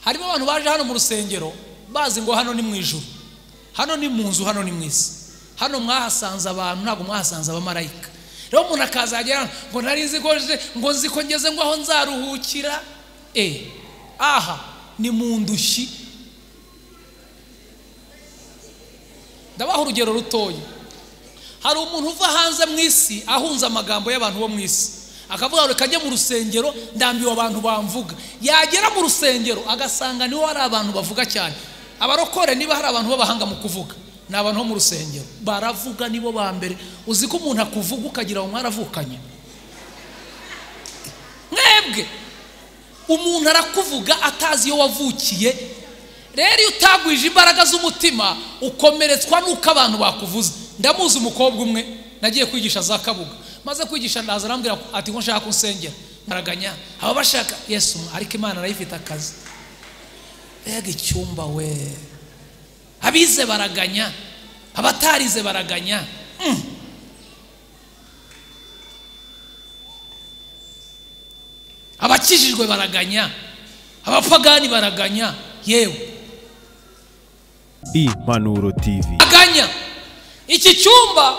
Harimo abantu baje hano mu rusengero bazi ngo hano ni mu ijuru, hano ni mu nzu, hano ni mu isi. Hano mwahasanze abantu, ntabwo mwahasanze abamarayika. Rero umuntu akazagera ngo nari nzi ko ngo nzi ko ngeze ngo aho nzaruhukira, aha ni mu ndushyi. Ndabaha urugero rutoya. Hari umuntu uva hanze mu isi ahunze amagambo y'abantu bo mu isi, akavuga reka njye mu rusengero ndambiwe abantu bamvuga. Yagera mu rusengero agasanga niho hari abantu bavuga cyane. Abarokore niba hari abantu b'abahanga mu kuvuga, ni abantu bo mu rusengero baravuga, nibo ba mbere. Uzi ko umuntu akuvuga ukagira ngo mwaravukanye? Mwebwe umuntu arakuvuga atazi iyo wavukiye. Rero iyo utagwije imbaraga z'umutima ukomeretswa nuko abantu bakuvuze. Ndamuzi umukobwa umwe nagiye kwigisha za Kabuga, maze kwigisha ndaza arambwira ati ngo nshaka kunsengera, nkaraganya aba bashaka Yesu, ariko Imana arayifite akazi. Mbega icyumba we, abize baraganya, abatarize baraganya. Abakijijwe baraganya, abapagani baraganya, yewe. Impanuro TV. Aganya. Iki cyumba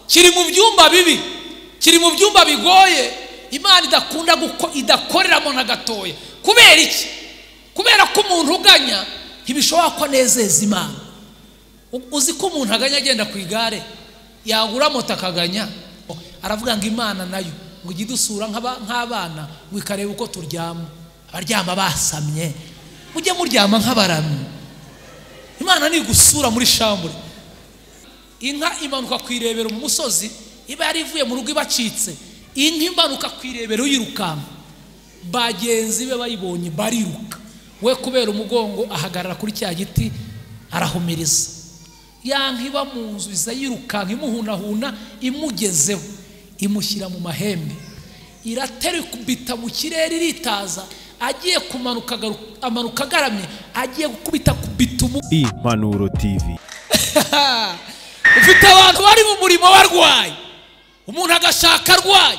kiri mu byumba bibi, kiri mu byumba bigoye, Imana idakunda idakoreramo na gatoya. Kubera iki? Kubera ko umuntu uganya ntibishobora ko anezeza Imana. Uzi ko umuntu aganya agenda ku igare, yagura moto akaganya, aravuga ngo Imana nayo ngo ijye idusura nk'abana, ngo ikareba uko turyama. Abaryama basamye, mujye muryama nk'abaramyi. Imana nigusura muri shambure. Inka imanuka ku irebero mu musozi, iba yari ivuye mu rugo ibacitse. Inka imanuka ku irebero yirukanka, bagenzi be bayibonye bariruka. We kubera umugongo ahagarara kuri cya giti arahumiriza. Ya nka iba mu nzu iza yirukanka imuhunahuna, imugezeho imushyira mu mahembe, iraterukubita mu kirere iritaza. Agiye kumanuka amanuka agaramye, agiye gukubita kubita. Impanuro TV. Ufite abantu bari mu murimo barwaye, umuntu agashaka arwaye,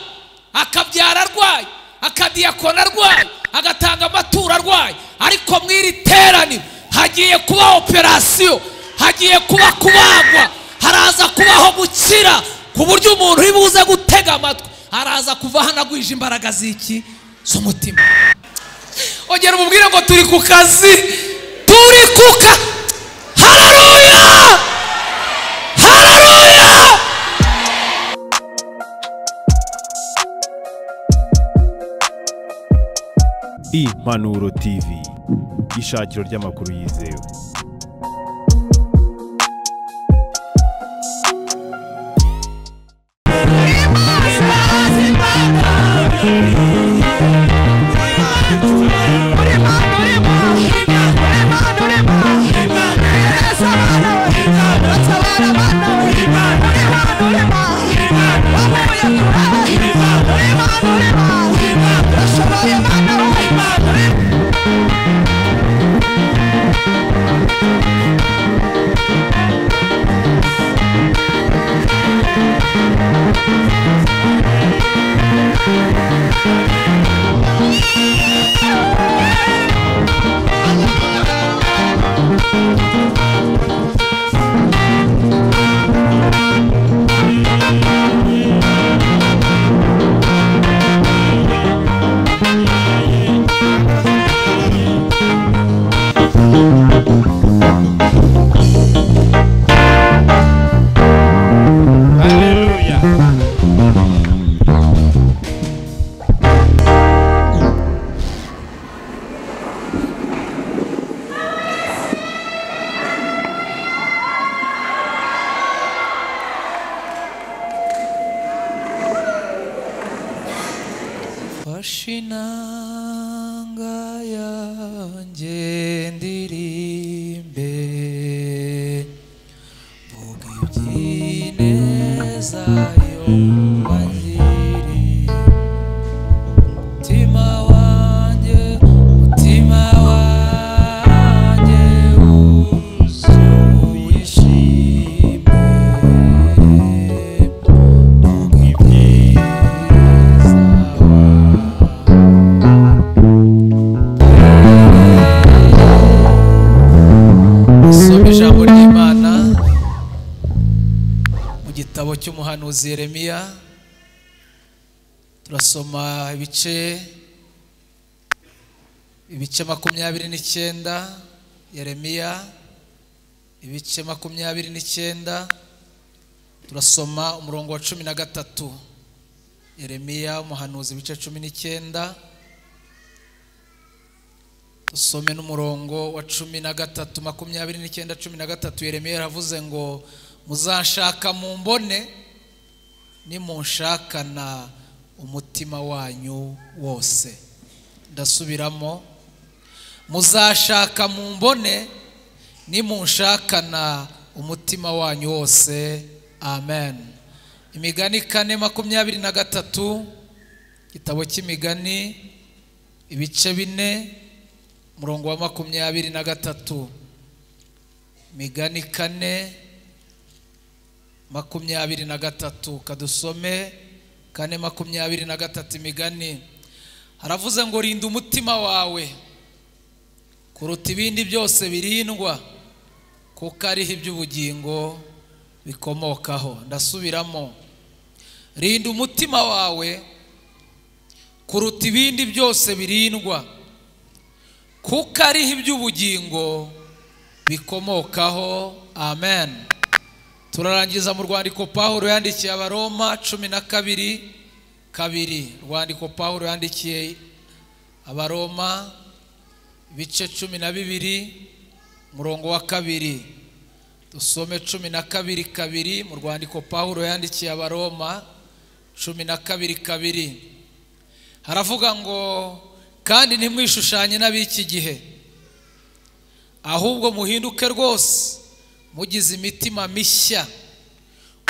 akabyara arwaye, akadiyakona arwaye, agatanga amaturo arwaye, ariko mw'iri teraniro hagiye kuba operasiyo, hagiye kuba kubagwa, haraza kubaho gukira, ku buryo umuntu uri buze gutega amatwi araza kuva hano agwije imbaraga z'iki z'umutima. Ongera umubwire ngo turi ku kazi, turi ku kazi. Haleluya! Haleluya! Impanuro TV, ishakiro ry'amakuru yizewe. Inanga yanjye ndirimbe, mvuga iby'ineza yo wangiriye. Mutima wanjye, mutima wanjye wuzuye ishimwe, mvuga ibyiza wawe. cy'umuhanuzi Yeremiya, turasoma ibice 29. Yeremiya ibice 29, turasoma umurongo wa 13. Yeremiya umuhanuzi ibice 19, tusome n'umurongo wa 13. 29 13. Yeremiya yaravuze ngo muzashaka mumbone nimunshakana umutima wanyu wose. Ndasubiramo, muzashaka mumbone nimunshakana umutima wanyu wose. Amen. Imigani 4:23, igitabo cy'imigani ibice 4 umurongo wa 23. Imigani 4:23, kadusome 4:23. Imigani haravuze ngo rinda umutima wawe kuruta ibindi byose birindwa, kuko ariho iby'ubugingo bikomokaho. Ndasubiramo, rinda umutima wawe kuruta ibindi byose birindwa, kuko ariho iby'ubugingo bikomokaho. Amen. Turarangiza mu rwandiko Pawulo yandikiye Abaroma 12:2. Rwandiko Pawulo yandikiye Abaroma ibice 12 umurongo wa 2. Dusome 12:2 mu rwandiko Pawulo yandikiye Abaroma 12:2. Haravuga ngo kandi ntimwishushanye n'ab'iki gihe, ahubwo muhinduke rwose mugize imitima mishya,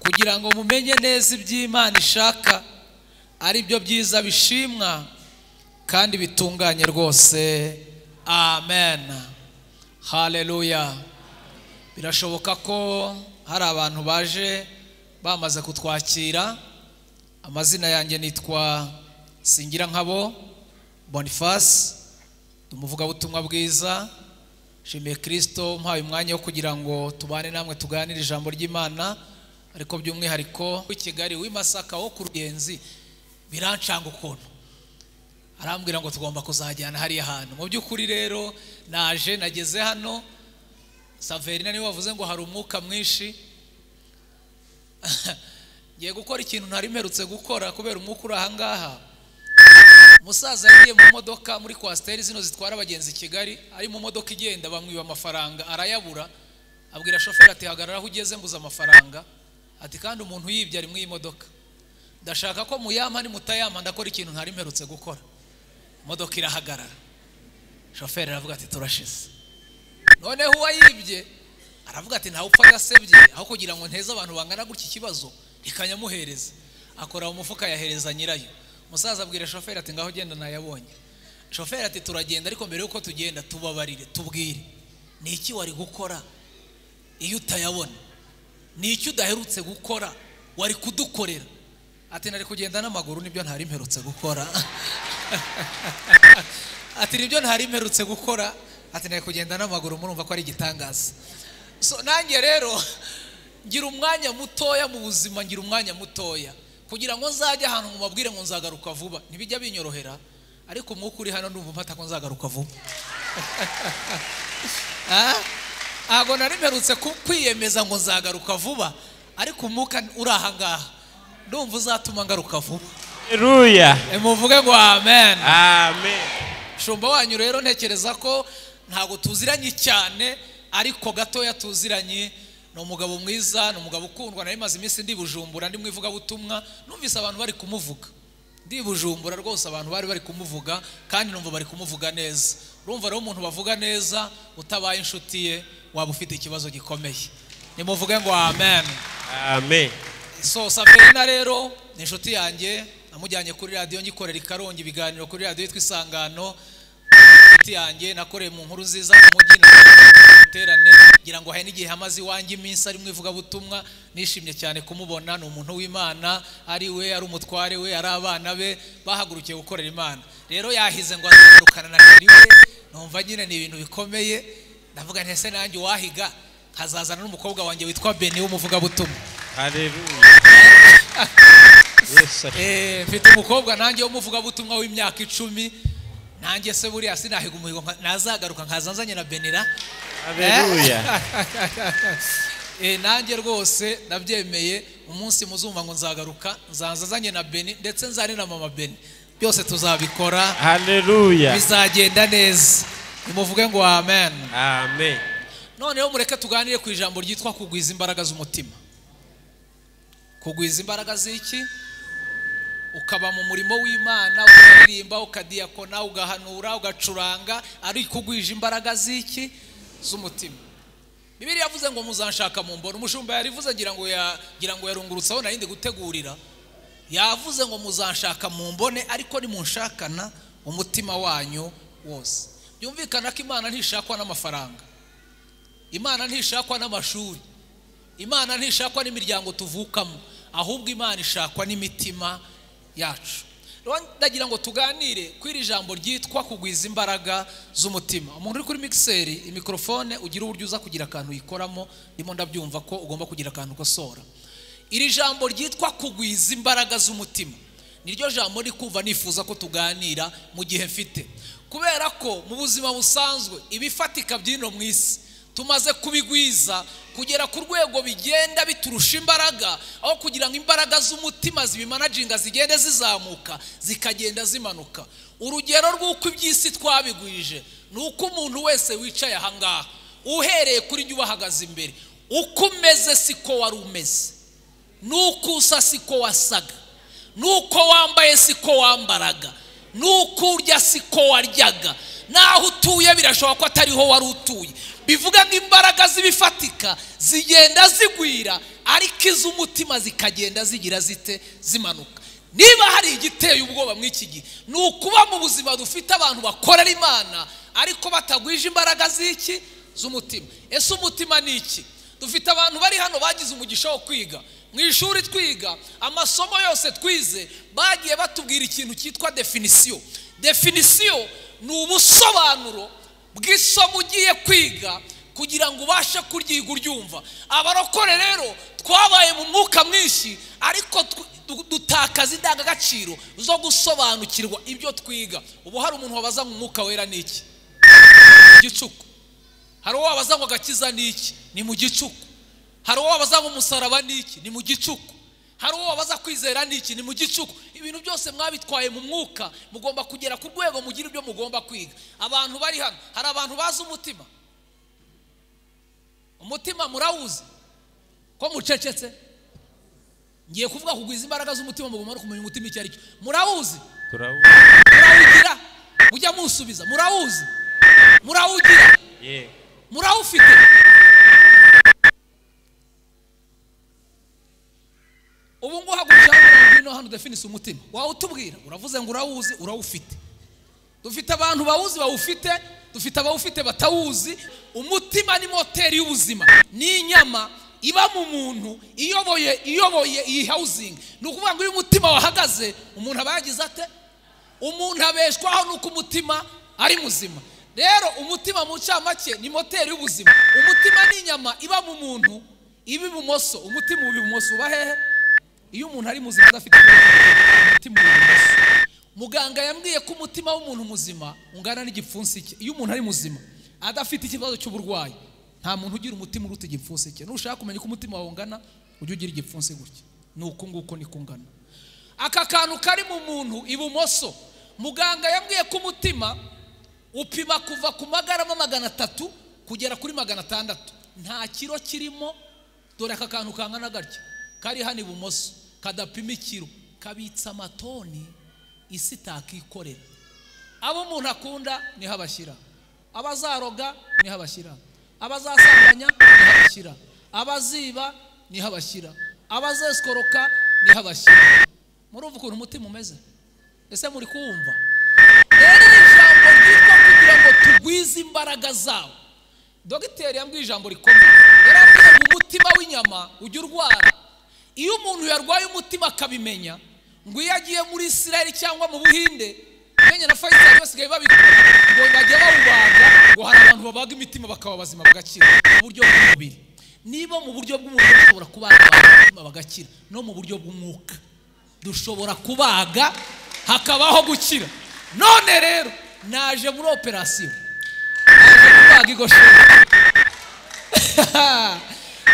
kugira ngo mumenye neza iby'Imana ishaka, ari byo byiza bishimwa kandi bitunganye rwose. Amen. Haleluya. Birashoboka ko hari abantu baje bamaze kutwakira. Amazina yanjye nitwa Singirankabo Boniface, umuvugabutumwa bwiza. Shimiye Kristo mpaye umwanya wo kugira ngo tubane namwe tuganire ijambo ry'Imana, ariko by'umwihariko w'i Kigali w'i Masaka wo ku Ruyenzi birancanga ukuntu arambwira ngo tugomba kuzajyana hariya hantu. Mu by'ukuri rero naje nageze hano, Saverina niwe wavuze ngo hari umwuka mwinshi. Ngiye gukora ikintu ntari mperutse gukora kubera umwuka uri aha ngaha. Umusaza yagiye mu modoka muri kwasiteri zino zitwara abagenzi i Kigali, ari mu modoka igenda bamwiba amafaranga arayabura. Abwira shoferi ati hagarara aho ugeze mbuze amafaranga. Ati kandi umuntu yibye ari mu iyi modoka, ndashaka ko muyampa, nimutayampa ndakora ikintu ntari mperutse gukora. Imodoka irahagarara, shoferi aravuga ati turashize. Noneho uwayibye aravuga ati ntawe upfa adasebye, aho kugira ngo nteze abantu bangana gutya ikibazo ikanyamuhereza. Akora mu mufuka yahereza nyirayo. Umusaza abwira shoferi ati ngaho genda nayabonye. Shoferi ati turagenda, ariko mbere yuko tugenda tubabarire tubwire ni iki wari gukora iyo utayabona, ni iki udaherutse gukora wari kudukorera. Ati nari kugenda n'amaguru, nibyo ntari mperutse gukora. Ati nibyo ntari mperutse gukora. Ati nari kugenda n'amaguru, murumva ko ari igitangaza. So nanjye rero ngira umwanya mutoya mu buzima, ngira umwanya mutoya kugira ngo nzajye ahantu mubabwire ngo nzagaruka vuba. Ntibijya binyorohera, ariko umwuka uri hano ndumva mfata ko nzagaruka vuba. Ntabwo nari mperutse kwiyemeza ngo nzagaruka vuba, ariko umwuka uri aha ngaha ndumva uzatuma ngaruka vuba. Haleluya. Muvuge ngo amen. Amen. Shumba wanyu rero ntekereza ko ntabwo tuziranye cyane, ariko gatoya tuziranye. Ni umugabo mwiza, ni umugabo ukundwa. Nari maze iminsi ndi Bujumbura ndi mu ivugabutumwa, numvise abantu bari kumuvuga. Ndi Bujumbura rwose abantu bari kumuvuga, kandi numva bari kumuvuga neza. Urumva rero umuntu bavuga neza utabaye inshuti ye waba ufite ikibazo gikomeye. Nimuvuge ngo amen. Amen. So Saverina rero ni inshuti yanjye, namujyanye kuri radio ngikorera i Karongi ibiganiro kuri radio yitwa Isangano. Inshuti yanjye nakoreye mu nkuru nziza mu mujyi terane, ngira ngo hari n'igihe hamaze iwanjye iminsi ari mu ivugabutumwa. Nishimye cyane kumubona, ni umuntu w'Imana, ari we, ari umutware we, ari abana be bahagurukiye gukorera Imana. Rero yahize ngo azagarukana na sheri we, numva nyine ni ibintu bikomeye. Ndavuga nti ese nanjye wahiga nkazazana n'umukobwa wanjye witwa Beni w'umuvugabutumwa. Haleluya. Mfite umukobwa nanjye w'umuvugabutumwa w'imyaka 10, nanjye se buriya sinahiga umuhigo nazagaruka nkazanzanye na Benira. Haleluya. Nanjye rwose nabyemeye, umunsi muzumva ngo nzagaruka nzazanye na Beni ndetse nzane na mama Beni, byose tuzabikora. Haleluya. Bizagenda neza. Nimuvuge ngo amen. Amen. Noneho mureke tuganire ku ijambo ryitwa kugwiza imbaraga z'umutima. Kugwiza imbaraga z'iki? Ukaba mu murimo w'Imana, ukaririmba, ukadiyakona, ugahanura, ugacuranga, ariko ugwije imbaraga z'iki? Z'umutima. Bibiliya yavuze ngo muzanshaka mumbone. Umushumba yarivuze ngira ngo yarungurutsaho narindi gutegurira. Yavuze ngo muzanshaka mumbone, ariko nimunshakana umutima wanyu wose. Byumvikana ko Imana ntishakwa n'amafaranga, Imana ntishakwa n'amashuri, Imana ntishakwa n'imiryango tuvukamo, ahubwo Imana ishakwa n'imitima yacu. Ndagira ngo tuganire kuri iri jambo ryitwa kugwiza imbaraga z'umutima. Umuntu uri kuri mixer, imikrofone, ugira uburyo uza kugira akantu uyikoramo, ndimo ndabyumva ko ugomba kugira akantu ukosora. Iri jambo ryitwa kugwiza imbaraga z'umutima niryo jambo ndi kumva nifuza ko tuganira mu gihe mfite, kubera ko mu buzima busanzwe ibifatika by'ino mu isi tumaze kubigwiza kugera ku rwego bigenda biturusha imbaraga, aho kugira ngo imbaraga z'umutima zibimanaginga zigende zizamuka zikagenda zimanuka. Urugero rw'uko iby'isi twabigwije ni uko umuntu wese wicaye aha ngaha, uhereye kuri njye ubahagaze imbere, uko umeze siko wari umeze, nuko usa siko wasaga, nuko wambaye siko wambaraga, nuko urya siko waryaga, naho utuye birashoboka ko atariho wari utuye. Bivuga ngo imbaraga z'ibifatika zigenda zigwira, ariko iz'umutima zikagenda zigira zite? Zimanuka. Niba hari igiteye ubwoba muri iki gihe, ni ukuba mu buzima dufite abantu bakorera Imana ariko batagwije imbaraga z'iki? Z'umutima. Ese umutima ni iki? Dufite abantu bari hano bagize umugisha wo kwiga mu ishuri, twiga amasomo yose twize, bagiye batubwira ikintu cyitwa definisiyo. Definisiyo ni ubusobanuro bw'isomo ugiye kwiga kugira ngo ubashe kuryiga uryumva. Abarokore rero twabaye mu mwuka mwinshi, ariko dutakaza indangagaciro zo gusobanukirwa ibyo twiga. Ubu hari umuntu wabaza ngo umwuka wera ni iki? Gicuku. Hari uwo wabaza ngo agakiza ni iki? Ni mu gicuku. Hari uwo wabaza ngo umusaraba ni iki? Ni mu gicuku. Hari uwo wabaza kwizera ni iki? Ni mu gicuku. Ibintu byose mwabitwaye mu mwuka, mugomba kugera ku rwego mugira ibyo mugomba kwiga. Abantu bari hano, hari abantu bazi umutima. Umutima murawuzi ko mucecetse? Ngiye kuvuga kugwiza imbaraga z'umutima, mugomba no kumenya umutima icyo ari cyo. Murawuzi? Murawugira? Mujya musubiza. Murawuzi? Murawugira? Murawufite? Ubu ngo hagurukira ngwino hano definise umutima. Wawutubwira, uravuze ngo urawuzi, urawufite. Dufite abantu bawuzi bawufite, dufite abawufite batawuzi. Umutima ni moteri y'ubuzima, ni inyama iba mu muntu iyoboye iyi housing. Ni ukuvuga ngo iyo umutima wahagaze, umuntu aba yagize ate? Umuntu abeshwaho nuko umutima ari muzima. Rero umutima mu ncamake ni moteri y'ubuzima. Umutima ni inyama iba mu muntu iba ibumoso. Umutima uba ibumoso, uba hehe? Iyo umuntu ari muzima adafite umutima uba ibumoso. Muganga yambwiye ko umutima w'umuntu muzima ungana n'igipfunsi cye. Iyo umuntu ari muzima adafite ikibazo cy'uburwayi, nta muntu ugira umutima uruta igipfunsi cye. Nushaka kumenya uko umutima wawe ungana, ujye ugira igipfunsi gutya. Nuko nguko niko ungana. Aka kantu kari mu muntu ibumoso, muganga yambwiye ko umutima upima kuva ku magarama 300 kugera kuri 600. Nta kiro kirimo. Dore aka kantu kangana gatya kari hano ibumoso, kadapima ikiro, kabitsa amatoni isi itakikorera. Abo umuntu akunda niho abashyira, abazaroga niho abashyira, abazasambanya niho abashyira, abaziba niho abashyira, abazeskoroka niho abashyira. Murumva ukuntu umutima umeze? Ese muri kuwumva? Rero ijambo ryitwa kugira ngo tugwize imbaraga zawo. Dogiteri yambwiye ijambo rikomeye, yarambwiye ngo umutima w'inyama ujya urwara. Iyo umuntu yarwaye umutima akabimenya, ngo iyo agiye muri Israel cyangwa mu Buhinde, menya na Faisal basigaye babikora, ngo bajya bawubaga, ngo hari abantu babaga imitima bakaba bazima bagakira mu buryo bw'umubiri. Niba mu buryo bw'umubiri dushobora kubaga umutima bagakira, no mu buryo bw'umwuka dushobora kubaga hakabaho gukira. None rero naje muri operasiyo, naje kubaga igosheni.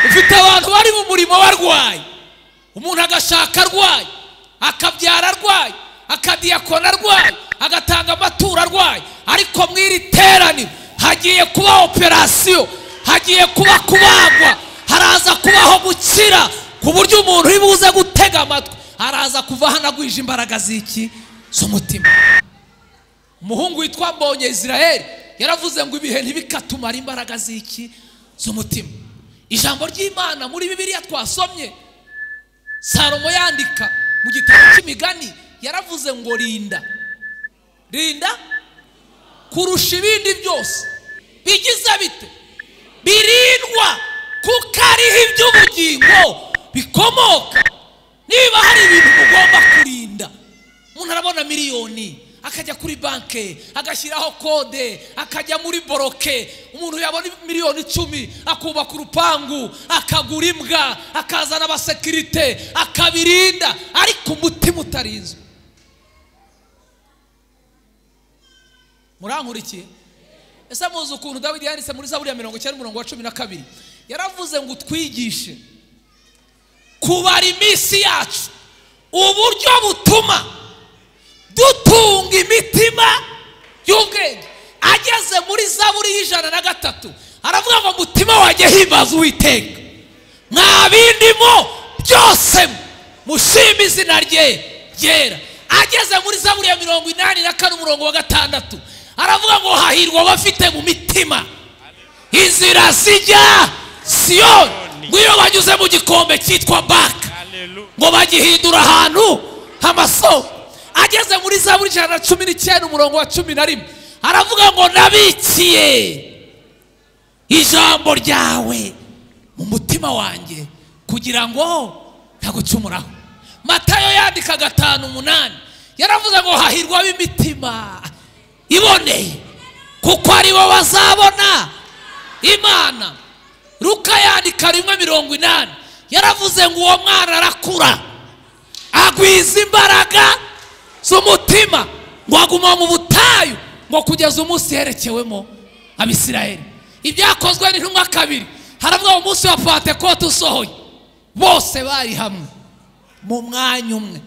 Ufite abantu bari mu murimo barwaye, umuntu agashaka arwaye, akabyara arwaye, akadiyakona arwaye, agatanga amaturo arwaye, ariko mw'iri teraniro hagiye kuba operasiyo, hagiye kuba kubagwa, haraza kubaho gukira, ku buryo umuntu uri buze gutega amatwi araza kuva hano agwije imbaraga z'iki? Z'umutima. Umuhungu witwa Mbonye Israel yaravuze ngo ibihe ntibikatumara imbaraga z'iki? Z'umutima. Ijambo ry'Imana muri Bibiliya twasomye, Salomo yandika mu gitabo cy'imigani yaravuze ngo rinda, rinda kurusha ibindi byose bigize bite? Birindwa, kuko ariho iby'ubugingo bikomoka. Niba hari ibintu mugomba kurinda, umuntu arabona miliyoni akajya kuri banke agashyiraho kode, akajya muri boroke. Umuntu yabona miliyoni 10 akubaka urupangu, akagura imbwa, akazana abasekirite, akabirinda, ariko umutima utarinzwe. Murankurikiye? Ese muzi ukuntu Dawidi yanditse muri Zaburi ya 90 umurongo wa 12? Yaravuze ngo utwigishe kubara iminsi yacu uburyo butuma dutunga imitima y'ubwenge. Ageze muri Zaburi y'103 aravuga ngo mutima wanjye himbaza Uwiteka, mwa bindimo byose mushime izina rye ryera. Ageze muri Zaburi ya 84 umurongo wa 6 aravuga ngo hahirwa abafite mu mitima inzira zijya Siyoni, ngo iyo banyuze mu gikombe cyitwa Baka ngo bagihindura ahantu h'amasoko. Ageze muri Zaburi 119 umurongo wa 11 aravuga ngo nabikiye ijambo ryawe mu mutima wanjye kugira ngo ntagucumuraho. Matayo yandika 5:8 yaravuze ngo hahirwa ab'imitima iboneye, kuko aribo bazabona Imana. Luka yandika 1:80 yaravuze ngo uwo mwana arakura agwiza imbaraga z'umutima, ngo aguma mu butayu ngo kugeza umunsi yerekewemo Abisirayeli. Ibyakozwe n'intumwa 2 haravuga umunsi wa Pentekote usohoye, bose bari hamwe mu mwanya umwe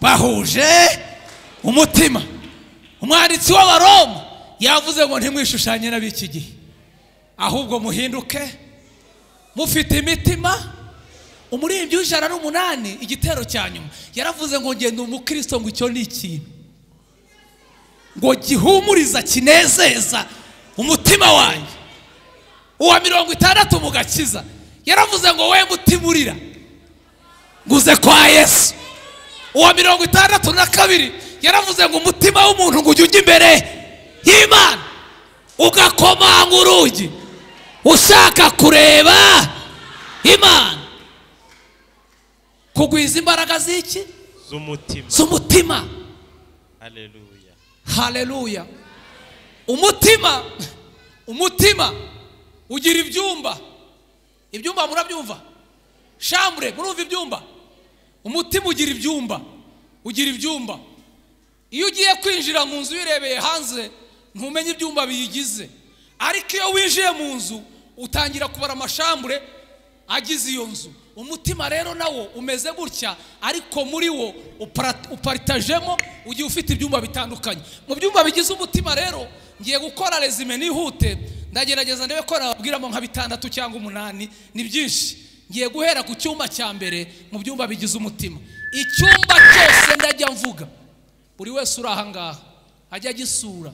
bahuje umutima. Umwanditsi w'Abaroma yavuze ngo ntimwishushanye n'ab'iki gihe, ahubwo muhinduke mufite imitima. Umuririmbyi w'108 igitero cya nyuma yaravuze ngo ngenda umukristo, ngo icyo ni ikintu ngo gihumuriza kinezeza umutima wanjye. Uwa 60 mu gakiza yaravuze ngo we mutima urira nguze kwa Yesu. Uwa 62 yaravuze ngo umutima w'umuntu ngo ujye ujya imbere y'Imana ugakomanga urugi ushaka kureba Imana. Kugwiza imbaraga z'iki? Z'umutima. Z'umutima. Haleluya. Haleluya. Umutima ugira ibyumba. Ibyumba murabyumva? Chambre, murumva ibyumba? Umutima ugira ibyumba. Ugira ibyumba. Iyo ugiye kwinjira mu nzu uyirebeye hanze ntumenye ibyumba biyigize, ariko iyo winjiye mu nzu utangira kubara amashambure agize iyo nzu. Umutima rero nawo umeze gutya, ariko muri wo uparitajemo ugiye ufite ibyumba bitandukanye. Mu byumba bigize umutima rero ngiye gukora resume nihute, ndagerageza ndebe ko nababwiramo nka 6 cyangwa 8, ni byinshi. Ngiye guhera ku cyumba cya mbere mu byumba bigize umutima. Icyumba cyose ndajya mvuga, buri wese uri aha ngaha ajya agisura,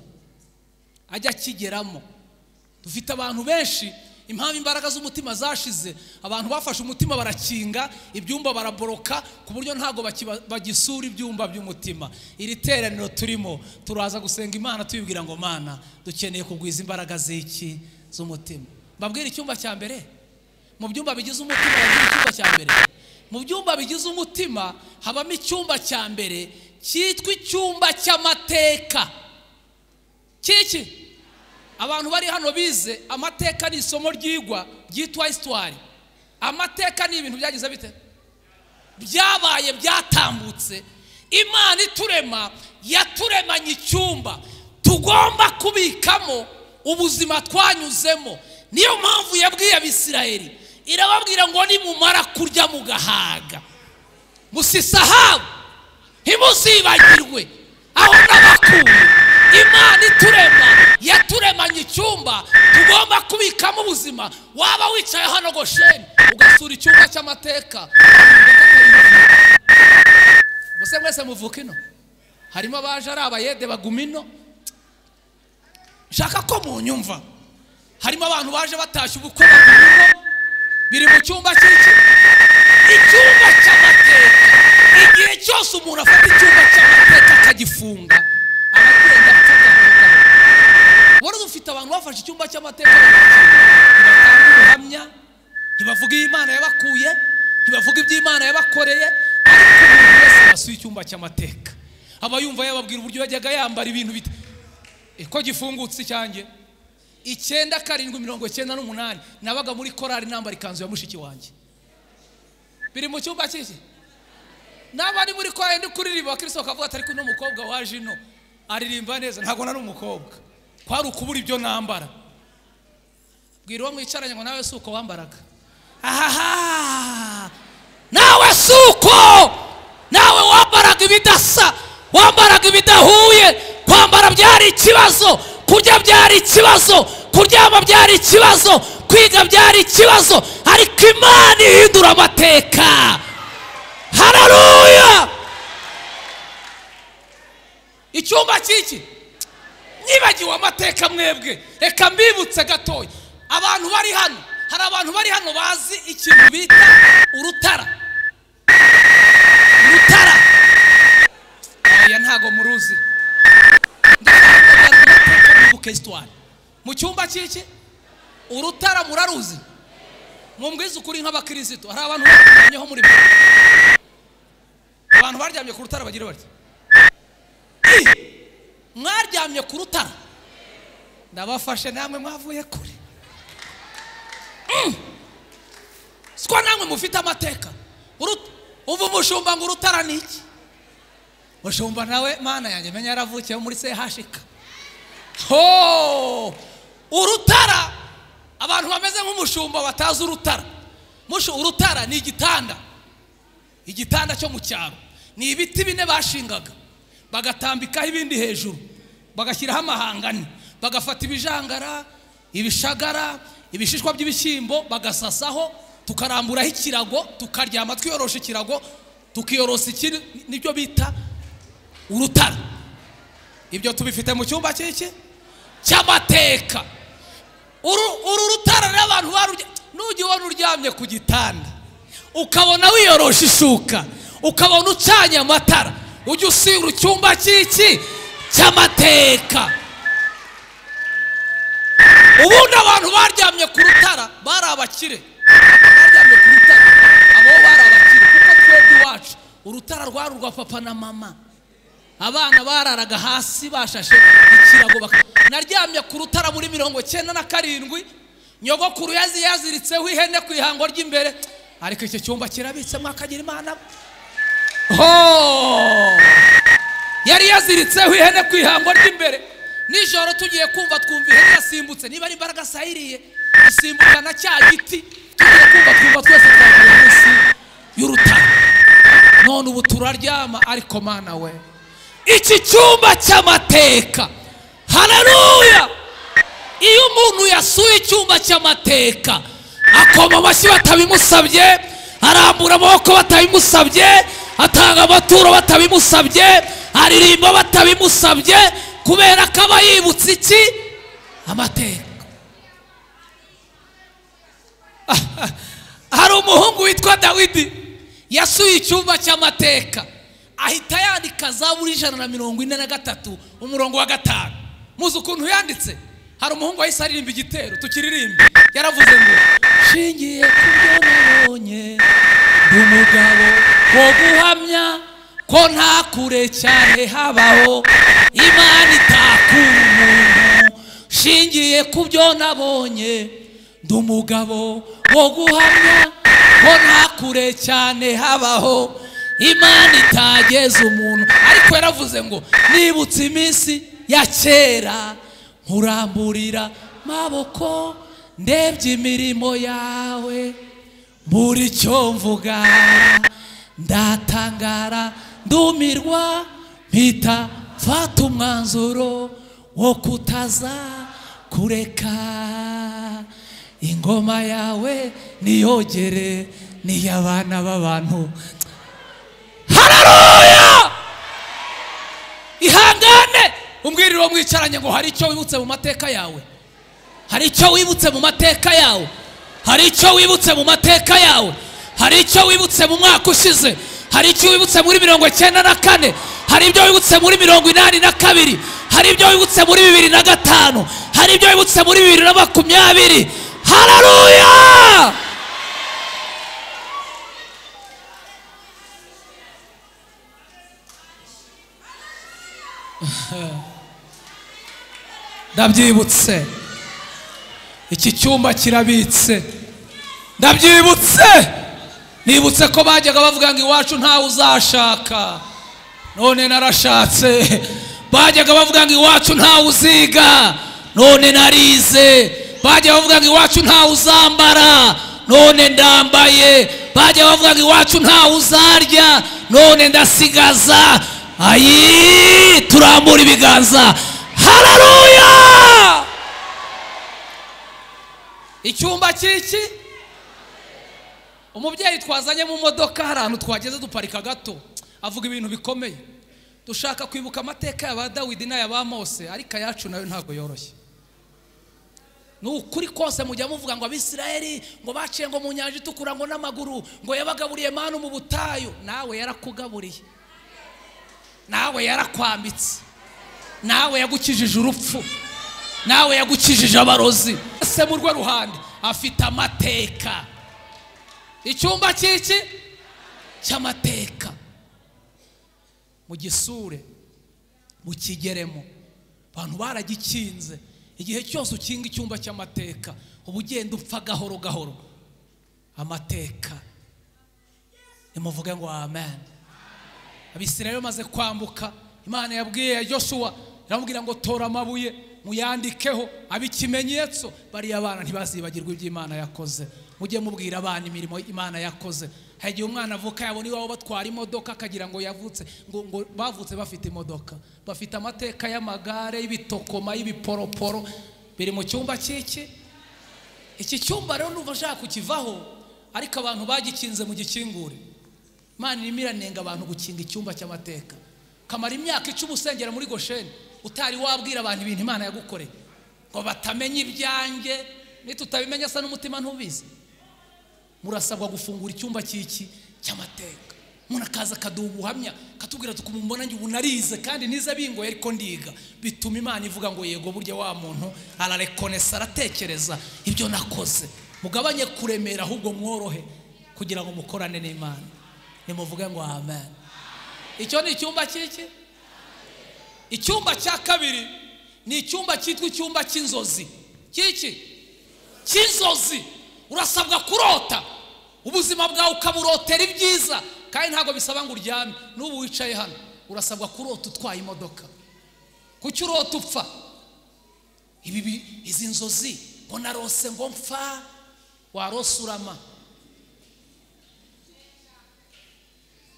ajya akigeramo. Dufite abantu benshi impamvu imbaraga z'umutima zashize, abantu bafashe umutima barakinga ibyumba baraboroka ku buryo ntago bagisura ibyumba by'umutima. Iri teraniro turimo turaza gusenga Imana tuyibwira ngo Mana dukeneye kugwiza imbaraga z'iki? Z'umutima. Mbabwira icyumba cya mbere mu byumba bigize umutima. Mbabwira icyumba cya mbere mu byumba bigize umutima. Habamo icyumba cya mbere cyitwa icyumba cy'amateka. Kiki? Abantu bari hano bize amateka ni isomo ryigwa ryitwa histoire. Amateka ni ibintu byagize bite? Byabaye, byatambutse. Imana iturema yaturemanye icyumba tugomba kubikamo ubuzima twanyuzemo. Niyo mpamvu yabwiye Abisirayeli, irababwira ngo nimumara kurya mugahaga, musisahabu, ntimuzibagirwe aho nabakuye. Imana iturema yaturemanye icyumba tugomba kubikamo ubuzima. Waba wicaye hano Gosheni ugasura icyumba cy'amateka, muse mwese muvuka ino, harimo abaje ari abayede baguma ino. Nshaka ko munyumva. Harimo abantu baje batashye ubukwe baguma ino, biri mu cyumba cy'iki? Icyumba cy'amateka. Igihe cyose umuntu afata icyumba cy'amateka akagifunga, aba agenda apfa gahoro gahoro. Wari ufite abantu bafashe icyumba cy'amateka baragifunga, ntibatanga ubuhamya, ntibavuga iyo Imana yabakuye, ntibavuga ibyo Imana yabakoreye. Ariko umuntu wese wasuye icyumba cy'amateka aba yumva yababwira uburyo yajyaga yambara ibintu bite. Ko gifungutse icyanjye 9 7 98 nabaga muri korali nambara ikanzu ya mushiki wanjye. Biri mu cyumba cy'iki? Naba ari muri korali ndi kuririmba, Kristo akavuga ati ariko uno mukobwa waje ino aririmba neza. Ntabwo nari umukobwa, kwari ukubura ibyo nambara. Bwira uwo mwicaranye ngo nawe si uko wambaraga. Ahaha, nawe si uko, nawe wambaraga ibidasa, wambaraga ibidahuye. Kwambara byari ikibazo, kurya byari ikibazo, kuryama byari ikibazo, kwiga byari ikibazo, ariko Imana ihindura amateka. Haleluya! Icyumba cy'iki? Nibagiwe amateka mwebwe, reka mbibutse gatoya. Abantu bari hano, hari abantu bari hano bazi ikintu bita urutara. Urutara. Oya, ntago muruzi. Mu cyumba cy'iki? Urutara muraruzi? Mumbwize ukuri nk'abakristo, hari abantu baryamyeho muri mwe. Abantu baryamye ku rutara bagira bati mwaryamye ku rutara, ndabafashe namwe mwavuye kure. Siko namwe mufite amateka. Umva umushumba ngo urutara ni iki? Mushumba nawe mana yanjye menya yaravukiye muri CHK. Ho! Urutara, abantu bameze nk'umushumba batazi urutara. Urutara ni igitanda. Igitanda cyo mu cyaro. Ni ibiti bine bashingaga, bagatambikaho ibindi hejuru, bagashyiraho amahangane, bagafata ibijangara, ibishagara, ibishishwa by'ibishyimbo bagasasaho, tukaramburaho ikirago, tukaryama twiyorosha ikirago, tukiyorosa ikindi, nibyo bita urutara. Ibyo tubifite mu cyumba cy'iki? Cy'amateka. Uru rutara rero abantu barurya. Nujya ubona uryamye ku gitanda, ukabona wiyorosha ishuka, ukabona ucanye amatara, ujya usura icyumba cy'iki? Cy'amateka. Ubundi abantu baryamye ku rutara bari abakire. Baryamye ku rutara abo bari abakire, kuko twebwe iwacu urutara rwari urwa papa na mama. Abana bararaga hasi bashashe ikirago. Naryamye ku rutara muri 97, nyogokuru yaziritseho ihene ku ihango ry'imbere. Ariko icyo cyumba kirabitse mwakagira Imana. Ho! Yari yaziritseho ihene ku ihango ry'imbere. Nijoro tugiye kumva twumva ihene yasimbutse, niba ari imbaraga sayiriye isimbuka na cya giti. Tugiye kumva twumva twese twavuye munsi y'urutara. None ubu turaryama, ariko mana we, iki cyumba cy'amateka. Haleluya! Iyo umuntu yasuye icyumba cy'amateka, akoma amashyi batabimusabye, arambura amaboko batabimusabye, atanga amaturo batabimusabye, aririmba batabimusabye, kubera ko aba yibutse iki? Amateka. Hari umuhungu witwa Dawidi yasuye icyumba cy'amateka, ahita yandika Zaburi 143 umurongo wa 5. Muzi ukuntu yanditse? Hari umuhungu wahise aririmba igitero tukiririmba, yaravuze ngo shingiye ku byo nabonye, ndi umugabo wo guhamya ko nta kure cyane habaho Imana itakura umuntu. Shingiye ku byo nabonye, ndi umugabo wo guhamya Ko nta kure cyane habaho Imana itageza umuntu. Ariko yaravuze ngo nibutse iminsi ya kera, nkuramburira maboko, ndebye imirimo yawe, buri cyo mvuga ndatangara ndumirwa, mpita mfata umwanzuro wo kutaza kureka. Ingoma yawe niyogere n'iy'abana b'abantu. Haleluya! Ihangane umbwirire uwo mwicaranye ngo hari icyo wibutse mu mateka yawe, hari icyo wibutse mu mateka yawe, hari icyo wibutse mu mateka yawe, hari icyo wibutse mu mwaka ushize, hari icyo wibutse muri 94, hari ibyo wibutse muri 82, hari ibyo wibutse muri 2005, hari ibyo wibutse muri 2020. Haleluya! Ndabyibutse, iki cyumba kirabitse. Ndabyibutse, nibutse ko bajyaga bavuga ngo iwacu ntawe uzashaka, none narashatse. Bajyaga bavuga ngo iwacu ntawe uziga, none narize. Bajyaga bavuga ngo iwacu ntawe uzambara, none ndambaye. Bajyaga bavuga ngo iwacu ntawe uzarya, none ndasigaza. Ayi, turambura ibiganza. Haleluya! Icyumba cy'iki? Umubyeyi twazanye mu modoka, hari ahantu twageze duparika gato, avuga ibintu bikomeye. Dushaka kwibuka amateka ya ba Dawidi n'aya ba Mose, ariko ayacu nayo ntabwo yoroshye. Ni ukuri kose mujya muvuga ngo Abisirayeli ngo baciye ngo mu nyanja itukura ngo n'amaguru, ngo yabagaburiye manu mu butayu. Nawe yarakugaburiye, nawe yarakwambitse, nawe yagukijije urupfu, nawe yagukijije abarozi. Se mu rwe ruhande afite amateka. Icyumba cy'iki? Cy'amateka. Mugisure, mukigeremo. Abantu baragikinze. Igihe cyose ukinga icyumba cy'amateka, uba ugenda upfa gahoro gahoro. Amateka. Nimuvuge ngo amen. Abisirayeli bamaze kwambuka, Imana yabwiye Yosuwa, iramubwira ngo tora amabuye muyandikeho abe ikimenyetso, bariya bana ntibazibagirwe ibyo Imana yakoze. Mujye mubwira abana imirimo Imana yakoze. Hari igihe umwana avuka yabona iwabo batwara imodoka akagira ngo yavutse, ngo bavutse bafite imodoka. Bafite amateka y'amagare, y'ibitokoma, y'ibiporoporo, biri mu cyumba cy'iki. Iki cyumba rero numva nshaka kukivaho, ariko abantu bagikinze mu gikingure. Imana irimo iranenga abantu gukinga icyumba cy'amateka. Kamara imyaka 10 usengera muri Gosheni utari wabwira abantu ibintu Imana yagukoreye, ngo batamenye ibyanjye. Nitutabimenya asa n'umutima ntubizi. Murasabwa gufungura icyumba cy'iki cy'amateka. Umuntu akaza akaduha ubuhamya, akatubwira tukumubona njye ubu narize kandi nize bingoye ariko ndiga. Bituma Imana ivuga ngo yego burya wa muntu ararekonesa, aratekereza ibyo nakoze. Mugabanye kuremera ahubwo mworohe kugira ngo mukorane n'Imana. Nimuvuge ngo amen. Icyo ni icyumba cy'iki? Icyumba cya kabiri ni icyumba cyitwa icyumba cy'inzozi. Cy'iki? Cy'inzozi. Urasabwa kurota ubuzima bwawe ukaburotera ibyiza, kandi ntabwo bisaba ngo uryame. N'ubu wicaye hano urasabwa kurota utwaye imodoka. Kuki urota upfa? Ibi izi nzozi ngo narose ngo mpfa, warose urama.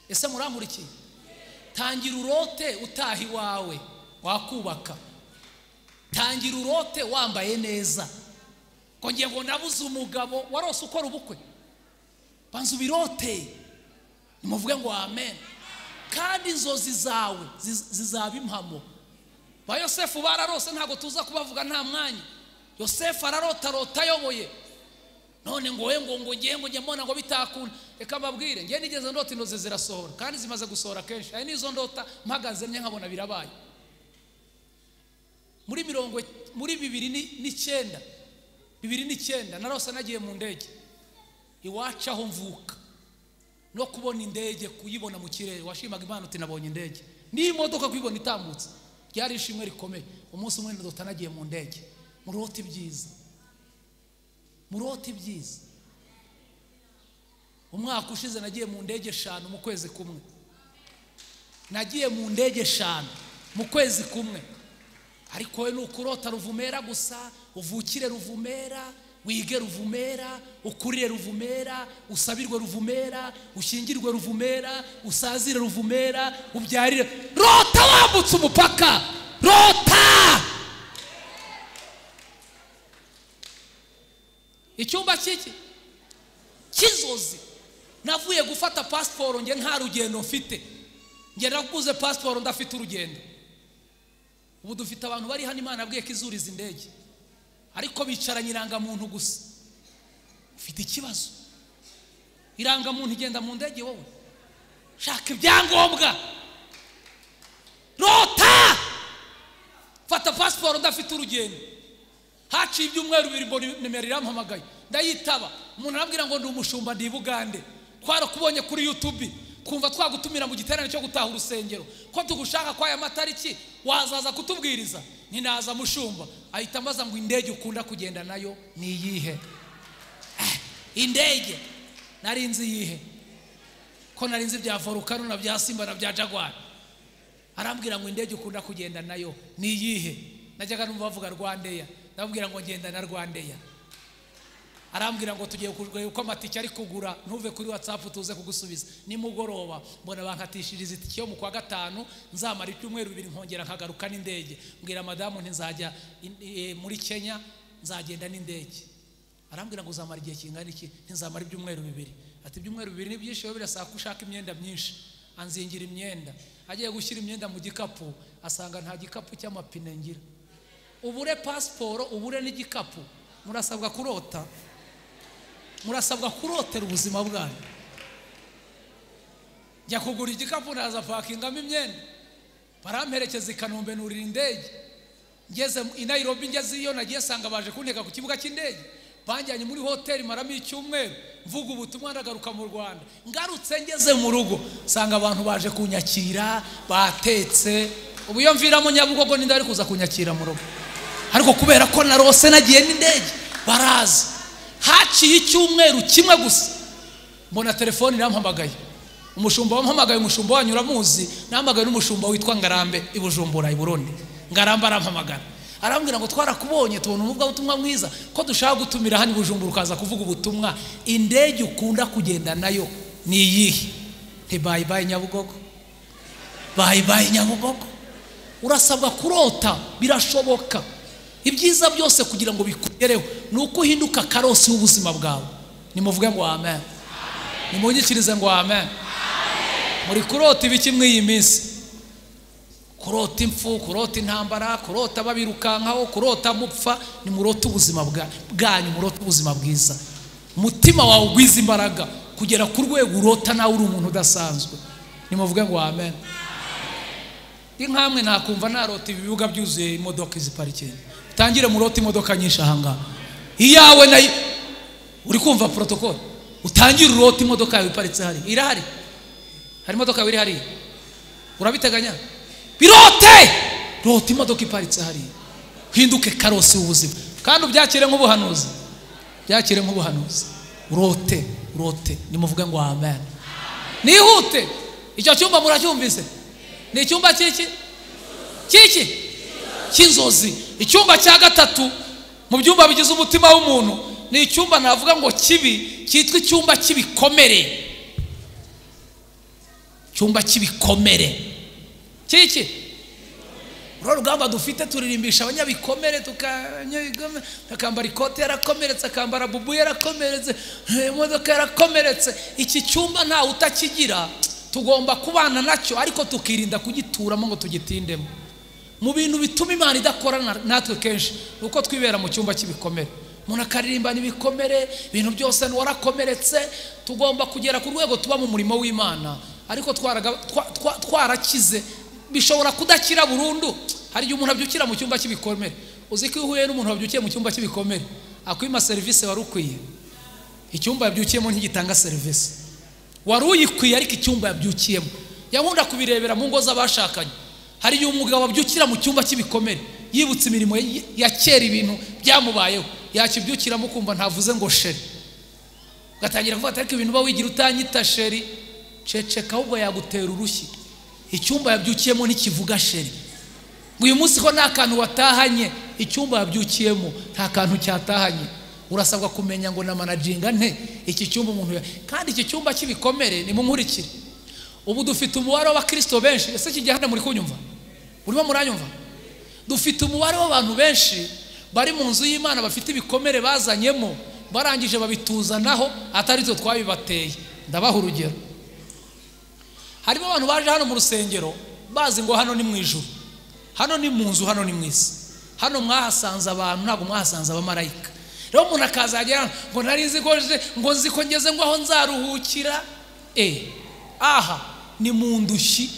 Ese murankurikiye? Tangira urote utaha iwawe wakubaka. Tangira urote wambaye neza. Ko ngiye ngo nabuze umugabo, warose ukora ubukwe. Banza ubirote. Nimuvuge ngo amen. Kandi inzozi zawe zizaba impamo. Ba Yosefu bararose, ntabwo tuza kubavuga nta mwanya. Yosefu ararota rota ayoboye. None ngo we ngo ngiye ngo njye mbona ngo bitakunda. Reka mbabwire, ngiye nigeze ndota inzozi zirasohora, kandi zimaze gusohora kenshi. Hari n'izo ndota mpagaze nye nkabona birabaye. Muri 2009 2009 narose nagiye mu ndege iwacu aho mvuka. No kubona indege, kuyibona mu kirere, washimaga Imana uti nabonye indege. N'imodoka kuyibona itambutse ryari ishimwe rikomeye. Umunsi umwe ndota nagiye mu ndege. Murota ibyiza, murota ibyiza. Umwaka ushize nagiye mu ndege 5 mu kwezi kumwe. Nagiye mu ndege 5 mu kwezi kumwe. Ariko we nukurota Ruvumera gusa, uvukire Ruvumera, wige Ruvumera, ukurire Ruvumera, usabirwe Ruvumera, ushyingirwe Ruvumera, usazire Ruvumera, ubyarire. Rota wambutse umupaka. Rota! Icyumba cyiki cy'inzozi. Navuye gufata pasiporo nge nta rugendo mfite. Nge naguze pasiporo ndafite urugendo. Ubu dufite abantu bari hano Imana abwiye ko izuriza indege, ariko bicaranye irangamuntu gusa. Ufite ikibazo. Irangamuntu igenda mu ndege wowe. Shaka ibyangombwa. Rota! Fata pasiporo ndafite urugendo. Haciye ibyumweru bibiri mbona nimero irampamagaye, ndayitaba. Umuntu arambwira ngo ndi umushumba ndi Bugande, twarakubonye kuri YouTube, twumva twagutumira mu giterane cyo gutaha urusengero, ko tugushaka kwa aya matariki wazaza kutubwiriza. Ninaza mushumba. Ahita ambaza ngo indege ukunda kugenda nayo ni iyihe? Indege nari nzi iyihe? Ko nari nzi bya Volcano na bya Simba na bya Jaguar. Arambwira ngo indege ukunda kugenda nayo ni iyihe? Najyaga numva bavuga Rwandeya, ndabwira ngo ngenda na Rwandeya. Arambwira ngo tugiye kugura uko amatike ari kugura, ntuve kuri WhatsApp tuze kugusubiza. Nimugoroba mbona bankatishiriza itike yo mu kwa 5, nzamara icyumweru 2 nkongera nkagaruka n'indege. Mbwira madamu nti nzajya muri Kenya, nzagenda n'indege. Arambwira ngo uzamara igihe kingana iki? Nzamara ibyumweru 2. Ati ibyumweru 2 ni byinshi, birasaba ko ushaka imyenda myinshi. Anzingira imyenda. Agiye gushyira imyenda mu gikapu, asanga nta gikapu cy'amapine ngira. Ubure pasiporo, ubure n'igikapu. Murasabwa kurota. Murasabwa kurotera ubuzima bwanyu. Njya kugura igikapu naza pakingamo imyenda. Baramperekeza i Kanombe nurira indege. Ngeze i Nairobi, ngeze iyo nagiye sanga baje kunteka ku kibuga cy'indege. Banjyanye muri hoteli maramo icyumweru, mvuga ubutumwa ndagaruka mu Rwanda. Ngarutse ngeze mu rugo sanga abantu baje kunyakira, batetse. Ubu iyo mviramo Nyabugogo ninde ari kuza kunyakira mu rugo? Ariko kubera ko narose nagiye n'indege, baraza. Haciye icyumweru kimwe gusa mbona telefone irampamagaye. Umushumba wampamagaye, umushumba wanyu uramuzi, nahamagaye n'umushumba witwa Ngarambe i Bujumbura i Burundi. Ngarambe arampamagara, arambwira ngo twarakubonye tubona umuvugabutumwa mwiza, ko dushaka gutumira hano i Bujumbura ukaza kuvuga ubutumwa. Indege ukunda kugenda nayo ni iyihe? Nti bye bye Nyabugogo, bye bye Nyabugogo. Urasabwa kurota, birashoboka. Ibyiza byose kugira ngo bikugereho ni uko uhinduka karosi w'ubuzima bwawe. Nimuvuge ngo amen. Nimunyikirize ngo amen. Muri kurota ibiki mw'iyi minsi? Kurota impfu, kurota intambara, kurota babirukankaho, kurota mupfa. Nimurota ubuzima bwanyu, murota ubuzima bwiza. Umutima wawe ugwiza imbaraga kugera ku rwego urota nawe uri umuntu udasanzwe. Nimuvuge ngo amen. Inkamwe nakumva narota ibibuga byuzuye imodoka izi parikingi. Tangire murota imodoka nyinshi ahangaha. Iyawe nayo uri kumva protocol. Utangire urota imodoka yawe iparitse hari. Irahari. Hari imodoka yawe iri hari. Urabiteganya? Birote! Rota imodoka iparitse hari. Hinduke karosi w'ubuzima. Kandi ubyakire nk'ubuhanuzi. Byakire nk'ubuhanuzi. Urote, urote. Nimuvuge ngo amen. Nihute. Icyo cyumba muracyumvise? Ni icyumba cyiki? Cyiki? Cy'inzozi. Icyumba cya 3 mu byumba bigize umutima w'umuntu ni icyumba navuga ngo kibi, cyitwa icyumba cy'ibikomere. Icyumba cy'ibikomere. Cyiki? Uru rugamba dufite turirimbisha abanyabikomere, tukambara ikote yarakomeretse, akambara bubu yarakomeretse, imodoka yarakomeretse. Iki cyumba nta utakigira, tugomba kubana nacyo ariko tukirinda kugituramo ngo tugitindemo. Mu bintu bituma Imana idakora natwe kenshi nuko twibera mu cyumba cy'ibikomere. Umuntu akaririmba n'ibikomere, ibintu byose warakomeretse. Tugomba kugera ku rwego tuba mu murimo w'Imana ariko twarakize. Bishobora kudakira burundu. Hari igihe umuntu abyukira mu cyumba cy'ibikomere. Uzi ko iyo uhuye n'umuntu wabyukiye mu cyumba cy'ibikomere akwima serivisi wari ukwiye. Icyumba yabyukiyemo ntigitanga serivisi wari uyikwiye, ariko icyumba yabyukiyemo. Yankunda kubirebera mu ngo z'abashakanye. Hari igihe umugabo abyukira mu cyumba cy'ibikomere yibutse imirimo ya kera, ibintu byamubayeho, yakibyukiramo kumva ntavuze ngo shere. Ugatangira kuvuga ati ariko ibintu uba wigira utanyita chéri. Ceceka, ahubwo yagutera urushyi. Icyumba yabyukiyemo ntikivuga chéri. Ngo uyu munsi ko nta kantu watahanye, icyumba yabyukiyemo nta kantu cyatahanye. Urasabwa kumenya ngo namanaginga nte iki cyumba umuntu. Kandi iki cyumba cy'ibikomere nimunkurikire. Ubu dufite umubare w'abakristo benshi. Ese iki gihe hano muri kunyumva? Urimo muranyumva? Dufite umubare w'abantu benshi bari mu nzu y'Imana bafite ibikomere bazanyemo, barangije babituzanaho atari twe twabibateye. Ndabaha urugero. Harimo abantu baje hano mu rusengero bazi ngo hano ni mu ijuru, hano ni mu nzu, hano ni mu isi. Hano mwahasanze abantu, ntabwo mwahasanze abamarayika. Rero umuntu akazagera ngo nari nzi ko ngo nzi ko ngeze ngo aho nzaruhukira. Aha ni mu ndushyi.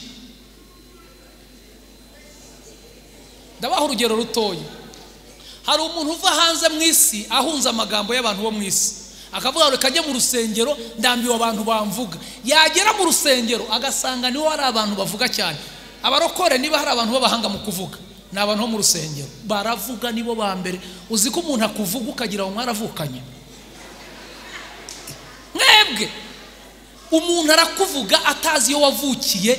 Ndabaha urugero rutoya. Hari umuntu uva hanze mu isi ahunze amagambo y'abantu bo mu isi, akavuga reka njye mu rusengero ndambiwe abantu bamvuga. Yagera mu rusengero agasanga niho hari abantu bavuga cyane. Abarokore niba hari abantu b'abahanga mu kuvuga, ni abantu bo mu rusengero baravuga, nibo ba mbere. Uzi ko umuntu akuvuga ukagira ngo mwaravukanye? Mwebwe umuntu arakuvuga atazi iyo wavukiye.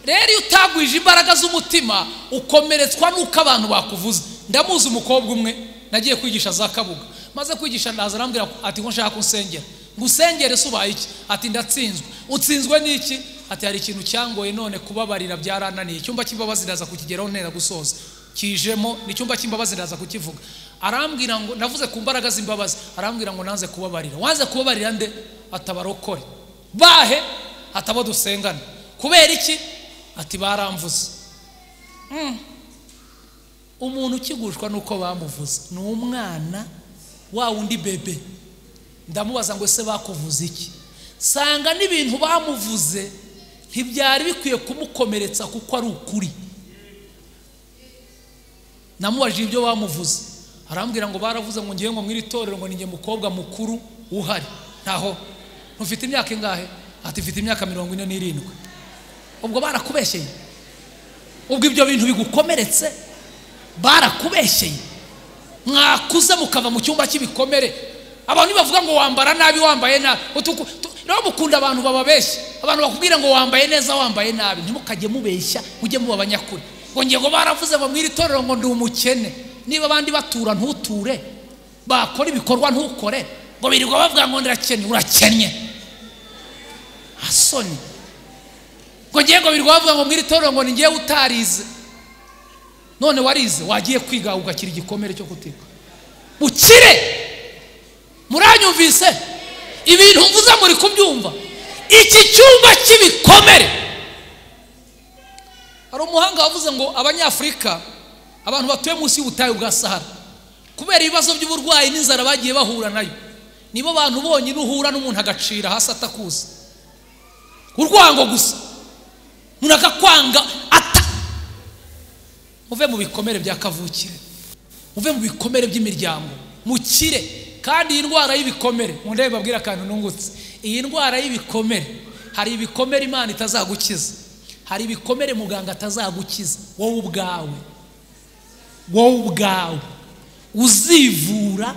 Rero iyo utagwije imbaraga z'umutima ukomeretswa n'uko abantu bakuvuze. Ndamuzi umukobwa umwe nagiye kwigisha za Kabuga, maze kwigisha ndaza arambwira ati ngo nshaka kunsengera. Ngusengere se ubaye iki? Ati ndatsinzwe. Utsinzwe n'iki? Ati hari ikintu cyangoye none kubabarira byarananiye. Icyumba cy'imbabazi ndaza kukigeraho ntera gusoza. Kijemo ni icyumba cy'imbabazi ndaza kukivuga. Arambwira ngo navuze ku mbaraga z'imbabazi, arambwira ngo nanze kubabarira. Wanze kubabarira nde? Atabarokore. Bahe? Atabo dusengana. Kubera iki? Ati baramvuze. Umuntu ukigushwa nuko bamuvuze ni umwana wa wundi bebe. Ndamubaza ngo ese bakuvuze iki? Sanga n'ibintu bamuvuze ntibyari bikwiye kumukomeretsa kuko ari ukuri. Namubajije ibyo bamuvuze, arambwira ngo baravuze ngo ngiye ngo mwiri torero ngo ninjye mukobwa mukuru uhari. Ntaho. Ntufite imyaka ingahe? Ati mfite imyaka 47. Ubwo barakubeshyeye? Ubwo ibyo bintu bigukomeretse barakubeshyeye? Mwakuze mukava mu cyumba cy'ibikomere. Abantu bavuga ngo wambara nabi wambaye nabi. Rero mukunda abantu bababeshya. Abantu bakubwira ngo wambaye neza wambaye nabi. Ntimukajye mubeshya, mujye muba abanyakuri. Ngo ngiye ngo baravuze ngo mwiri torero ngo ndi umukene. Niba abandi batura ntuture, bakora ibikorwa ntukore, ngo birirwa bavuga ngo ndakennye, urakennye. Asoni. Ngo ngiye ngo birirwa bavuga ngo mwiri torero ngo ni ngiye utarize. None warize, wagiye kwiga ugakira igikomere cyo kutiga. Ukire. Muranyumvise? Ibintu mvuze muri kubyumva. Iki cyumba cy'ibikomere. Hari umuhanga wavuze ngo abanyafrika, abantu batuye munsi y'ubutayu bwa Sahara, kubera ibibazo by'uburwayi n'inzara bagiye bahura nayo, nibo bantu bonyine uhura n'umuntu agacira hasi atakuzi. Urwango gusa. Umuntu akakwanga ata. Muve mu bikomere bya kavukire, muve mu bikomere by'imiryango, mukire. Kandi iyi ndwara y'ibikomere, mundebe babwira akantu nungutse. Iyi ndwara y'ibikomere, hari ibikomere Imana itazagukiza, hari ibikomere muganga atazagukiza. Wowe ubwawe, wowe ubwawe uzivura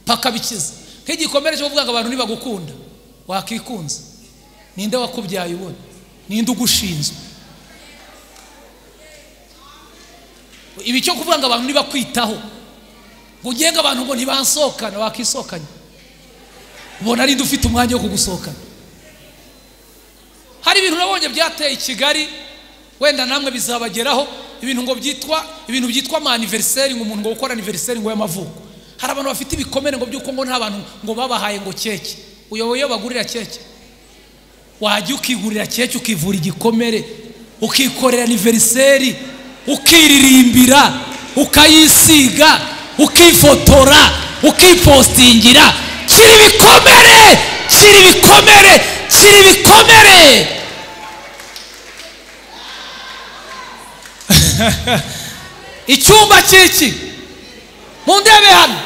paka bikiza. Nk'igikomere cyo kuvuga ngo abantu ntibagukunda, wakikunze. Ninde wakubyaye ubona? Ninde ugushinzwe? Ibi cyo kuvuga ngo abantu ntibakwitaho, ngo ugenga abantu ngo ntibansokana, wakisokanye. Ubona ari ufite umwanya wo kugusohokana. Hari ibintu nabonye byateye i Kigali, wenda namwe bizabageraho, ibintu ngo byitwa ibintu byitwa ama anniversaire, ngo umuntu ngo gukora anniversaire ngo y'amavuko. Hari abantu bafite ibikomere ngo byuko ngo nta bantu ngo babahaye ngo keke. Uyoboye bagurira keke. Wajya ukigurira keke ukivura igikomere, ukikorera anniversaire, ukiririmbira, ukayisiga, ukifotora, ukipostingira. Kiri ibikomere, kiri ibikomere, kiri ibikomere. Icyumba cy'iki? Mundebe hano.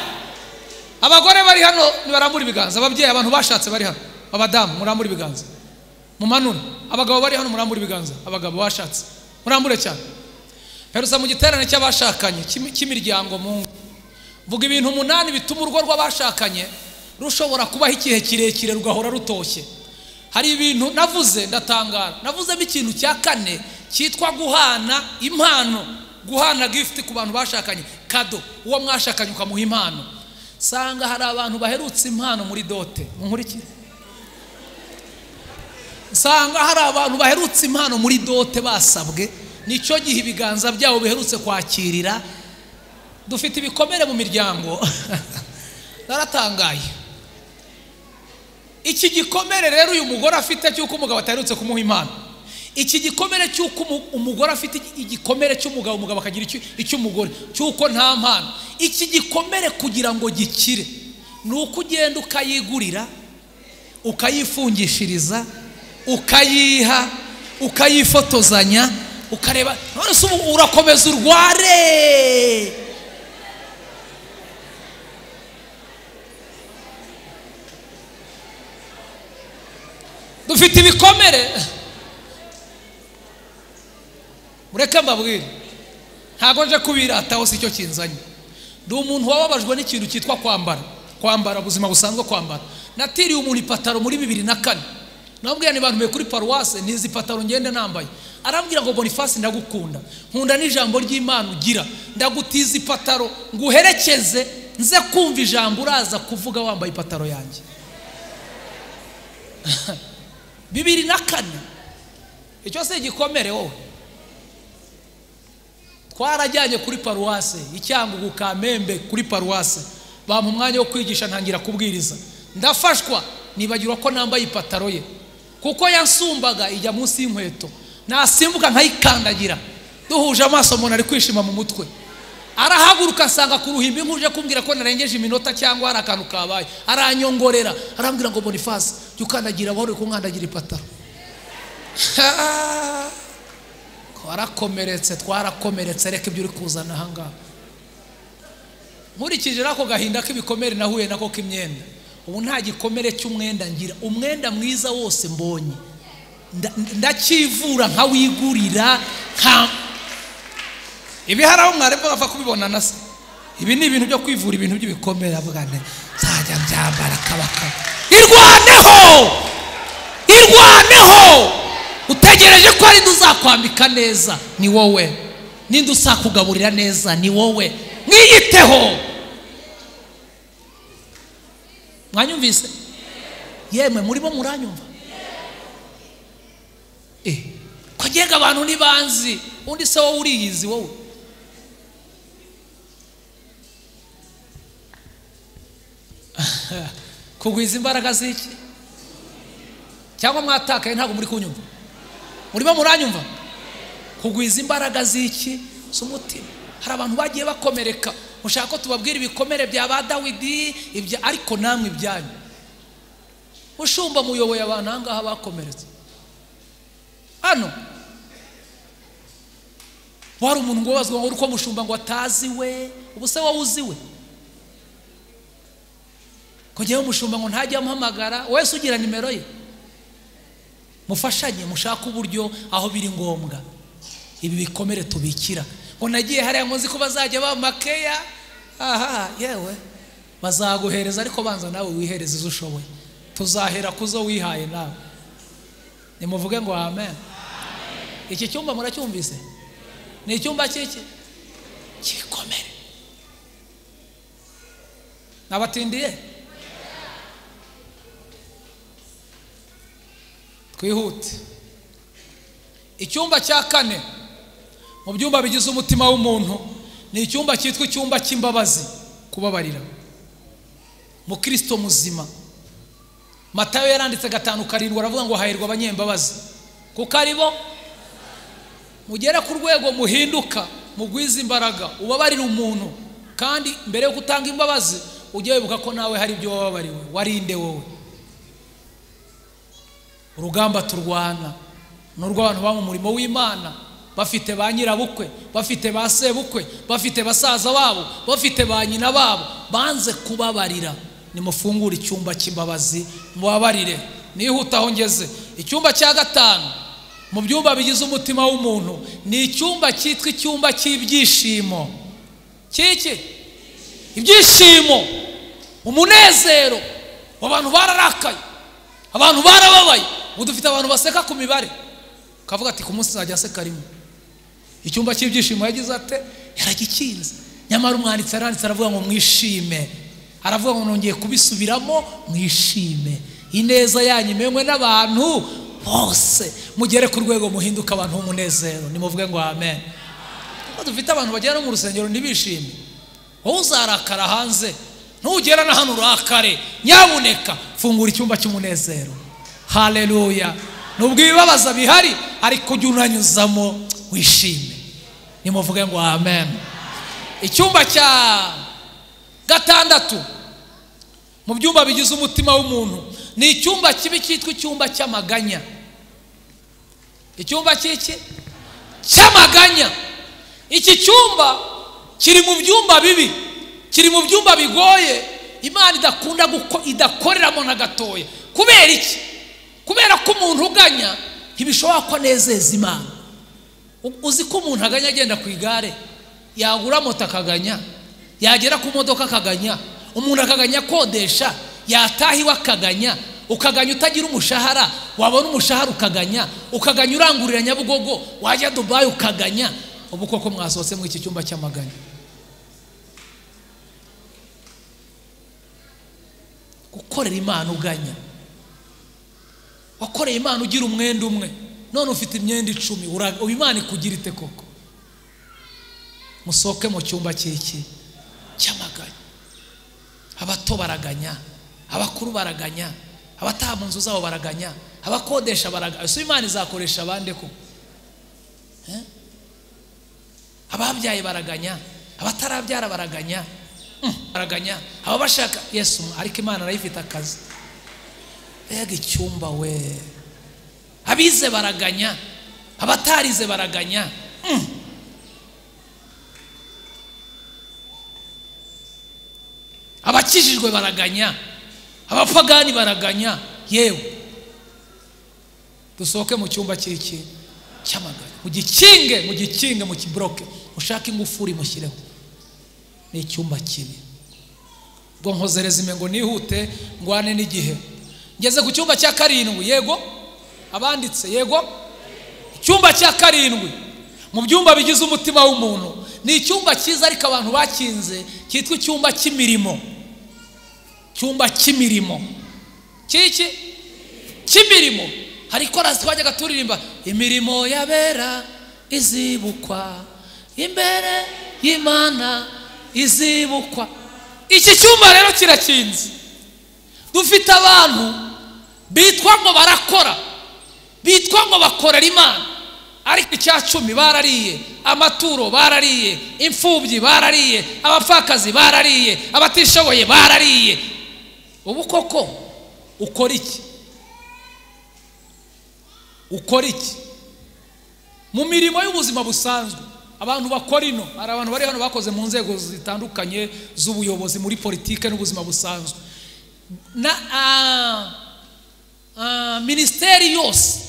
Abagore bari hano nibarambura ibiganza, ababyeyi abantu bashatse bari hano, abadamu murambura ibiganza. Mumanure. Abagabo bari hano murambura ibiganza, abagabo bashatse. Murambure cyane. Perusa mu giterane cy'abashakanye cy'imiryango mu ngo. Vuga ibintu 8 bituma urugo rw'abashakanye Rushobora kubaho igihe kirekire rugahora rutoshye. Hari ibintu navuze ndatangara. Navuzemo ikintu cya kane cyitwa guhana impano, guhana gift ku bantu bashakanye, kado, uwo mwashakanye ukamuha impano. Sanga hari abantu baherutse impano muri dote, munkurikire. Sanga hari abantu baherutse impano muri dote basabwe, nicyo gihe ibiganza byabo biherutse kwakirira. Dufite ibikomere mu miryango. Naratangaye. Iki gikomere rero uyu mugore afite cy'uko umugabo ataherutse kumuha impano, iki gikomere cy'uko umugore afite igikomere cy'umugabo, umugabo akagira icy'umugore cy'uko nta mpano, iki gikomere kugira ngo gikire ni uko ugenda ukayigurira, ukayifungishiriza, ukayiha, ukayifotozanya, ukareba none se urakomeza urware. Dufite ibikomere. Mureke mbabwire, ntago nje kubirataho, si cyo kinzanye. Ndi umuntu wababajwe n'ikintu cyitwa kwambara, kwambara ubuzima busanzwe, kwambara. Natiriye umuntu ipataro muri 2004, nababwira ni bantu kuri paruwase nizi pataro ngende nambaye. Arambwira ngo Boniface ndagukunda, nkunda n'ijambo ry'Imana ugira, ndagutiza ipataro nguherekeze nze kumva ijambo uraza kuvuga wambaye ipataro yanjye. 2004, icyo se gikomere wowe. Twarajyanye kuri paruwase Icyangugu Kamembe, kuri paruwase bampa umwanya wo kwigisha, ntangira kubwiriza, ndafashwa, nibagirwa ko nambaye ipataro ye, kuko yansumbaga ijya munsi y'inkweto, nasimbuka nkayikandagira. Duhuje amaso umuntu ari kwishima mu mutwe, arahaguruka asanga ku ruhimbi nkuje kumbwira ko narengeje iminota cyangwa hari akantu kabaye, aranyongorera arambwira ngo Boniface jya ukandagira buhoro kunkandagira ipataro. Twarakomeretse, twarakomeretse, reka ibyo uri kuzana aha ngaha. Nkurikije nako gahinda k'ibikomere nahuye nako k'imyenda, ubu nta gikomere cy'umwenda ngira. Umwenda mwiza wose mbonye ndakivura nkawigurira. Nka ibi hari aho mwareba bapfa kubibona na se. Ibi ni ibintu byo kwivura ibintu by'ibikomere, avuga nti nzajya mbyambara kabaka. Irwaneho, irwaneho. Utegereje ko ari uzakwambika neza ni wowe, ninde uzakugaburira neza ni wowe, mwiyiteho. Mwanyumvise? Yemwe murimo muranyumva? Ko ngenga abantu nibanzi, undi se wowe uriyizi wowe. Kugwiza imbaraga z'iki? Cyangwa mwatakaye ntabwo muri kunyumva? Murimo muranyumva? Kugwiza imbaraga z'iki? Z'umutima. Hari abantu bagiye bakomereka, mushaka ko tubabwira ibikomere bya ba Dawidi ibya, ariko namwe ibyanyu. Mushumba muyoboye abantu aha ngaha bakomeretse. Hano wari umuntu ngo wazwa ngo uko mushumba ngo atazi we, ubu se wowe uzi we? Ko ngewe mushumba ngo ntajya amuhamagara, wese ugira nimero ye. Mufashanye, mushaka uburyo aho biri ngombwa ibi bikomere tubikira. Ngo nagiye hariya ngo nzi ko bazajya bamakeya, aha yewe bazaguhereza, ariko banza nawe wihereze izo ushoboye. Tuzahera kuzo wihaye nawe. Nimuvuge ngo amen. Iki cyumba muracyumvise? Ni icyumba cy'iki? Cy'ibikomere. Nabatindiye? Twihute. Icyumba cya kane mu byumba bigize umutima w'umuntu ni icyumba cyitwa icyumba cy'imbabazi, kubabarira. Mukristo muzima, Matayo yaranditse 5:7 aravuga ngo hahirwa abanyembabazi kuko aribo. Mugere ku rwego muhinduka, mugwiza imbaraga, ubabarira umuntu, kandi mbere yo gutanga imbabazi ujye wibuka ko nawe hari ibyo wababariwe, warinde wowe. Urugamba turwana n'urw'abantu ba mu murimo w'Imana, bafite ba nyirabukwe, bafite ba sebukwe, bafite basaza babo, bafite ba nyina babo, banze kubabarira. Nimufungure icyumba cy'imbabazi mubabarire. Nihuta aho ngeze. Icyumba cya gatanu mu byumba bigize umutima w'umuntu ni icyumba cyitwa icyumba cy'ibyishimo. Cyiki? Ibyishimo, umunezero. Abantu bararakaye, abantu barababaye. Ubu dufite abantu baseka ku mibare, ukavuga ati ku munsi nzajya aseka rimwe. Icyumba cy'ibyishimo yagize ate? Yaragikinze. Nyamara umwanditsi aranditse aravuga ngo mwishime, aravuga ngo nongeye kubisubiramo, mwishime, ineza yanyu imenywe n'abantu bose, mugere ku rwego muhinduka abantu b'umunezero. Nimuvuge ngo amen. Kuko dufite abantu bagera no mu rusengero ntibishime. Wowe uzarakara hanze, ntugera na hano urakare. Nyabuneka fungura icyumba cy'umunezero. Haleluya. Nubwo ibibabaza bihari, ariko ujye unanyuzamo wishime. Nimuvuge ngo amen. Icyumba cya gatandatu mu byumba bigize umutima w'umuntu ni icyumba kibi cyitwa icyumba cy'amaganya. Icyumba cy'iki? Cy'amaganya. Iki cyumba kiri mu byumba bibi, kiri mu byumba bigoye, Imana idakunda idakoreramo na gatoya. Kubera iki? Kubera ko umuntu uganya ntibishobora ko anezeza Imana. Uzi ko umuntu aganya agenda ku igare, yagura moto akaganya, yagera ku modoka akaganya, umuntu akaganya akodesha, yataha iwe akaganya, ukaganya utagira umushahara, wabona umushahara ukaganya, ukaganya urangurira Nyabugogo, wajya Dubai ukaganya. Ubu koko mwasohotse muri iki cyumba cy'amaganya. Gukorera Imana uganya. Wakoreye Imana ugira umwenda umwe, none ufite imyenda 10, ubu Imana ikugira ite koko? Musohoke mu cyumba cy'iki? Cy'amaganya. Abato baraganya, abakuru baraganya, abataha mu nzu zabo baraganya, abakodesha baraganya. Ese Imana izakoresha abande ko? Ababyaye baraganya, abatarabyara baraganya, baraganya, ababashaka Yesu, ariko Imana arayifite akazi. Mbega icyumba we! Abize baraganya, abatarize baraganya. Abakijijwe baraganya, abapagani baraganya. Yewe, dusohoke mu cyumba cy'iki? Cy'amaganya. Mugikinge, mugikinge, mukibroke, mushake ingufuri mushyireho. Ni icyumba kibi. Ubwo nkozereza ime ngo nihute ngwane n'igihe. Ngeze ku cyumba cya 7. Yego, abanditse yego. Icyumba cya 7 mu byumba bigize umutima w'umuntu ni icyumba cyiza, ariko abantu bakinze, cyitwa icyumba cy'imirimo. Cyumba cy'imirimo. Cyiki? Cy'imirimo. Hari korasi twajyaga turirimba, imirimo yabera izibukwa imbere y'Imana izibukwa. Iki cyumba rero kirakinze. Dufite abantu bitwa ngo barakora, bitwa ngo bakorera Imana, ariko icya 10 barariye, amaturo barariye, imfubyi barariye, abapfakazi barariye, abatishoboye barariye. Ubu koko ukora iki? Ukora iki? Mu mirimo y'ubuzima busanzwe abantu bakora ino, hari abantu bari hano bakoze mu nzego zitandukanye z'ubuyobozi, muri politike n'ubuzima busanzwe. Na ministeri yose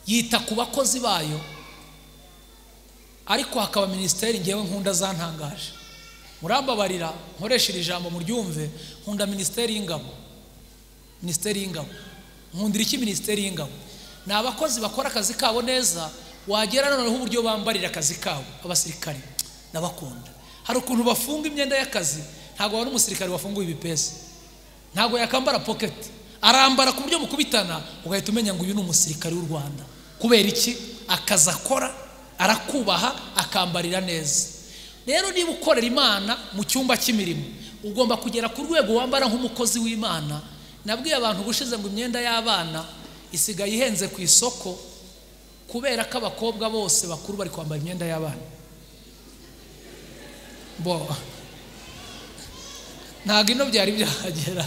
yita ku bakozi bayo, ariko hakaba ministeri ngewe nkunda zantangaje. Murambabarira nkoresha iri jambo muryumve, nkunda ministeri y'ingabo. Ministeri y'ingabo. Nkundira iki ministeri y'ingabo? Ni abakozi bakora akazi kabo neza, wagera noneho uburyo bambarira akazi kabo. Abasirikare ndabakunda. Hari ukuntu bafunga imyenda y'akazi, ntabwo wari umusirikare wafunguye ibipesi, ntabwo yakambara pocket, arambara ku buryo mukubitana ugahita umenya ngo uyu ni umusirikare w'u Rwanda. Kubera iki? Akazi akora arakubaha, akambarira neza. Rero niba ukorera Imana mu cyumba cy'imirimo, ugomba kugera ku rwego wambara nk'umukozi w'Imana. Nabwiye abantu ubushize ngo imyenda y'abana isigaye ihenze ku isoko kubera ko abakobwa bose bakuru bari kwambara imyenda y'abana. Bo ntabwo ino byari byahagera,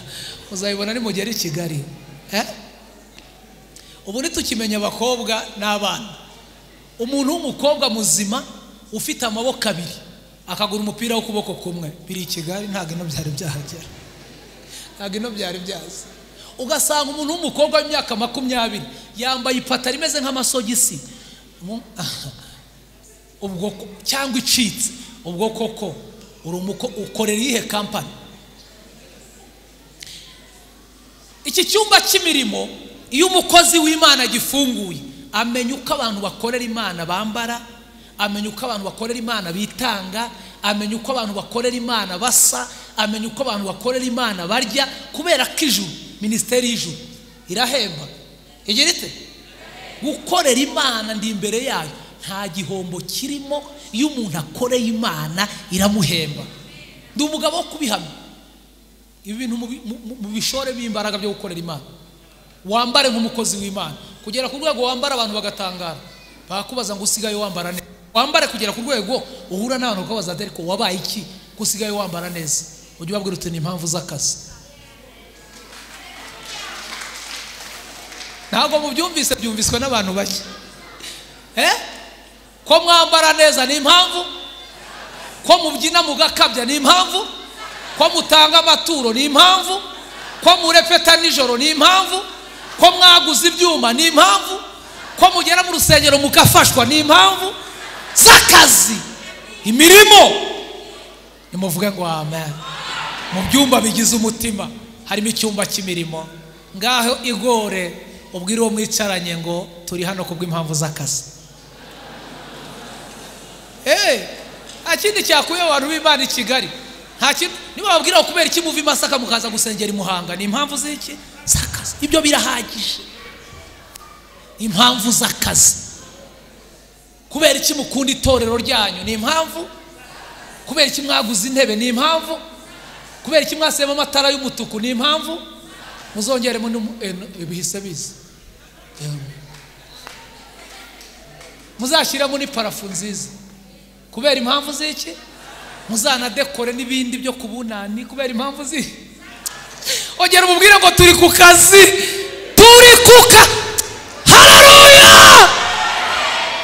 uzabibona ni mugera i Kigali. Ubu ntitukimenya abakobwa n'abana. Umuntu w'umukobwa muzima ufite amaboko abiri akagura umupira w'ukuboko kumwe, biri i Kigali, ntabwo ino byari byahagera, ntabwo ino byari byaza. Ugasanga umuntu w'umukobwa w'imyaka 20 yambaye ipataro imeze nk'amasogisi ubwo cyangwa icitse. Ubwo koko uri ukorera iyihe kampani? Iki cyumba cy'imirimo iyo umukozi w'Imana gifunguye, amenya uko abantu bakorera Imana bambara, amenya uko abantu bakorera Imana bitanga, amenya uko abantu bakorera Imana basa, amenya uko abantu bakorera Imana barya. Kubera ko ijuru, minisiteri y'ijuru irahemba. Igira ite? Gukorera Imana ndi imbere yayo nta gihombo kirimo. Iyo umuntu akoreye Imana iramuhemba. Ndi umugabo wo kubihamya. Ibi bintu mu bishore b'imbaraga byo gukorera Imana. Wambare nk'umukozi w'Imana kugera ku rwego wambara abantu bagatangara, bakubaza ngo usigaye wambara neza. Wambare kugera ku rwego uhura n'abantu bakabaza ati ariko wabaye iki ko usigaye wambara neza? Ujye ubabwira uti ni impamvu z'akazi. Ntabwo mubyumvise, byumviswe n'abantu bake. Ko mwambara neza ni impamvu, ko mubyina mugakabya ni impamvu, ko mutanga amaturo ni impamvu, ko murepeta nijoro ni impamvu, ko mwaguze ibyuma ni impamvu, ko mugera mu rusengero mugafashwa ni impamvu z'akazi, imirimo. Nimuvuge ngo amen. Mu byumba bigize umutima harimo icyumba cy'imirimo. Ngaho igore ubwire uwo mwicaranye ngo turi hano kubw'impamvu z'akazi. Nta kindi cyakuye abantu b'Imana i Kigali. Nta kintu niba babwira kubera iki muva i Masaka mukaza gusengera i Muhanga, ni impamvu z'iki? Z'akazi. Ibyo birahagije. Impamvu z'akazi. Kubera iki mukunda itorero ryanyu ni impamvu, kubera iki mwaguze intebe ni impamvu, kubera iki mwasema amatara y'umutuku ni impamvu. Muzongeremo ibihise biza, muzashyiramo ni parafu nziza kubera impamvu z'iki, muzanadekore n'ibindi byo kubunani kubera impamvu z'iki. Ongera umubwire ngo turi ku kazi, turi ku kazi. Haleluya,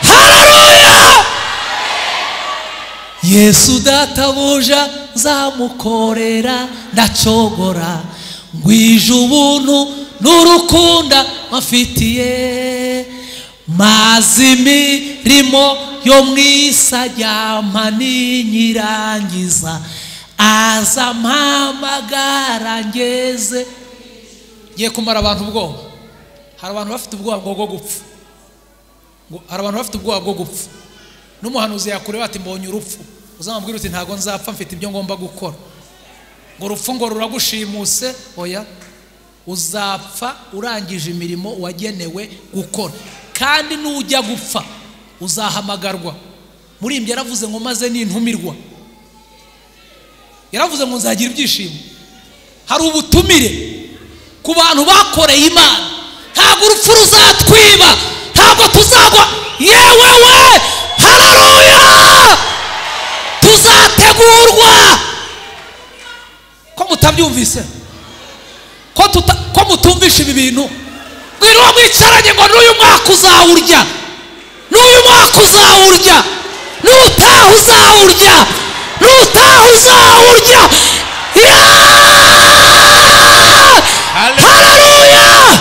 haleluya. Yesu databuja nzamukorera ndacogora, ngwije ubuntu n'urukunda mfitiye, maze imirimo yo mu isi ajyampa ninyirangiza, aza mpamagara ngeze. Ngiye kumara abantu ubwoba. Hari abantu bafite ubwoba bwo gupfa. Hari abantu bafite ubwoba bwo gupfa. N'umuhanuzi yakureba ati mbonye urupfu, uzamubwira uti ntago nzapfa mfite ibyo ngomba gukora. Ngo urupfu ngo ruragushimuse, oya, uzapfa urangije imirimo wagenewe gukora. Kandi nujya gupfa uzahamagarwa. Muri ibyo yaravuze ngo maze nintumirwa, yaravuze ngo nzagira ibyishimo. Hari ubutumire ku bantu bakoreye Imana. Ntabwo urupfu ruzatwiba, ntabwo tuzagwa. Yewe we, haleluya, tuzategurwa. Ko mutabyumvise, ko mutumvisha ibi bintu, bwira uwo mwicaranye ngo n'uyu mwaka uzawurya, n'uyu mwaka uzawurya, n'utaha uzawurya, n'utaha uzawurya. Haleluya,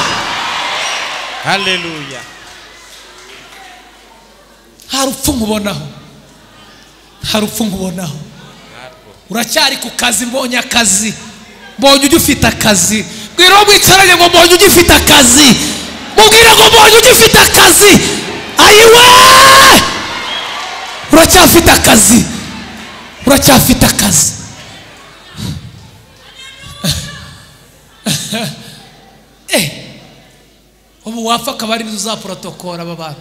haleluya. Nta rupfu nkubonaho, nta rupfu nkubonaho. Uracyari ku kazi, mbonye akazi, mbonye ugifite akazi. Bwira uwo mwicaranye ngo mbonye ugifite akazi, mubwire ngo mbonye ugifite akazi. Ayiwe, uracyafite akazi, uracyafite akazi. Ubu wapfa akaba ari uzaprotokora aba bantu,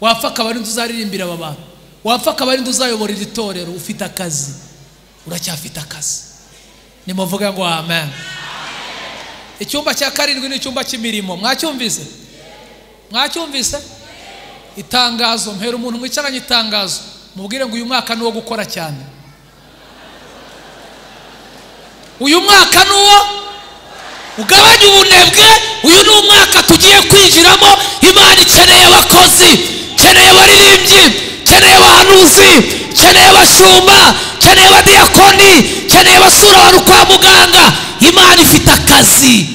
wapfa akaba ari uzaririmbira aba bantu, wapfa akaba ari uzayobora iri torero. Ufite akazi, uracyafite akazi. Nimuvuge ngo amen. Icyumba cya karindwi ni icyumba cy'imirimo. Mwacyumvise? Mwacyumvise? Itangazo, mpera umuntu mwicaranye itangazo, mubwire ngo uyu mwaka ni uwo gukora cyane. Uyu mwaka ni uwo ugabanya ubunebwe. Uyu ni umwaka tugiye kwinjiramo. Imana ikeneye abakozi, ikeneye abaririmbyi, ikeneye abahanuzi, ikeneye abashumba, ikeneye abadiyakoni, ikeneye abasura abantu kwa muganga. Imana ifite akazi.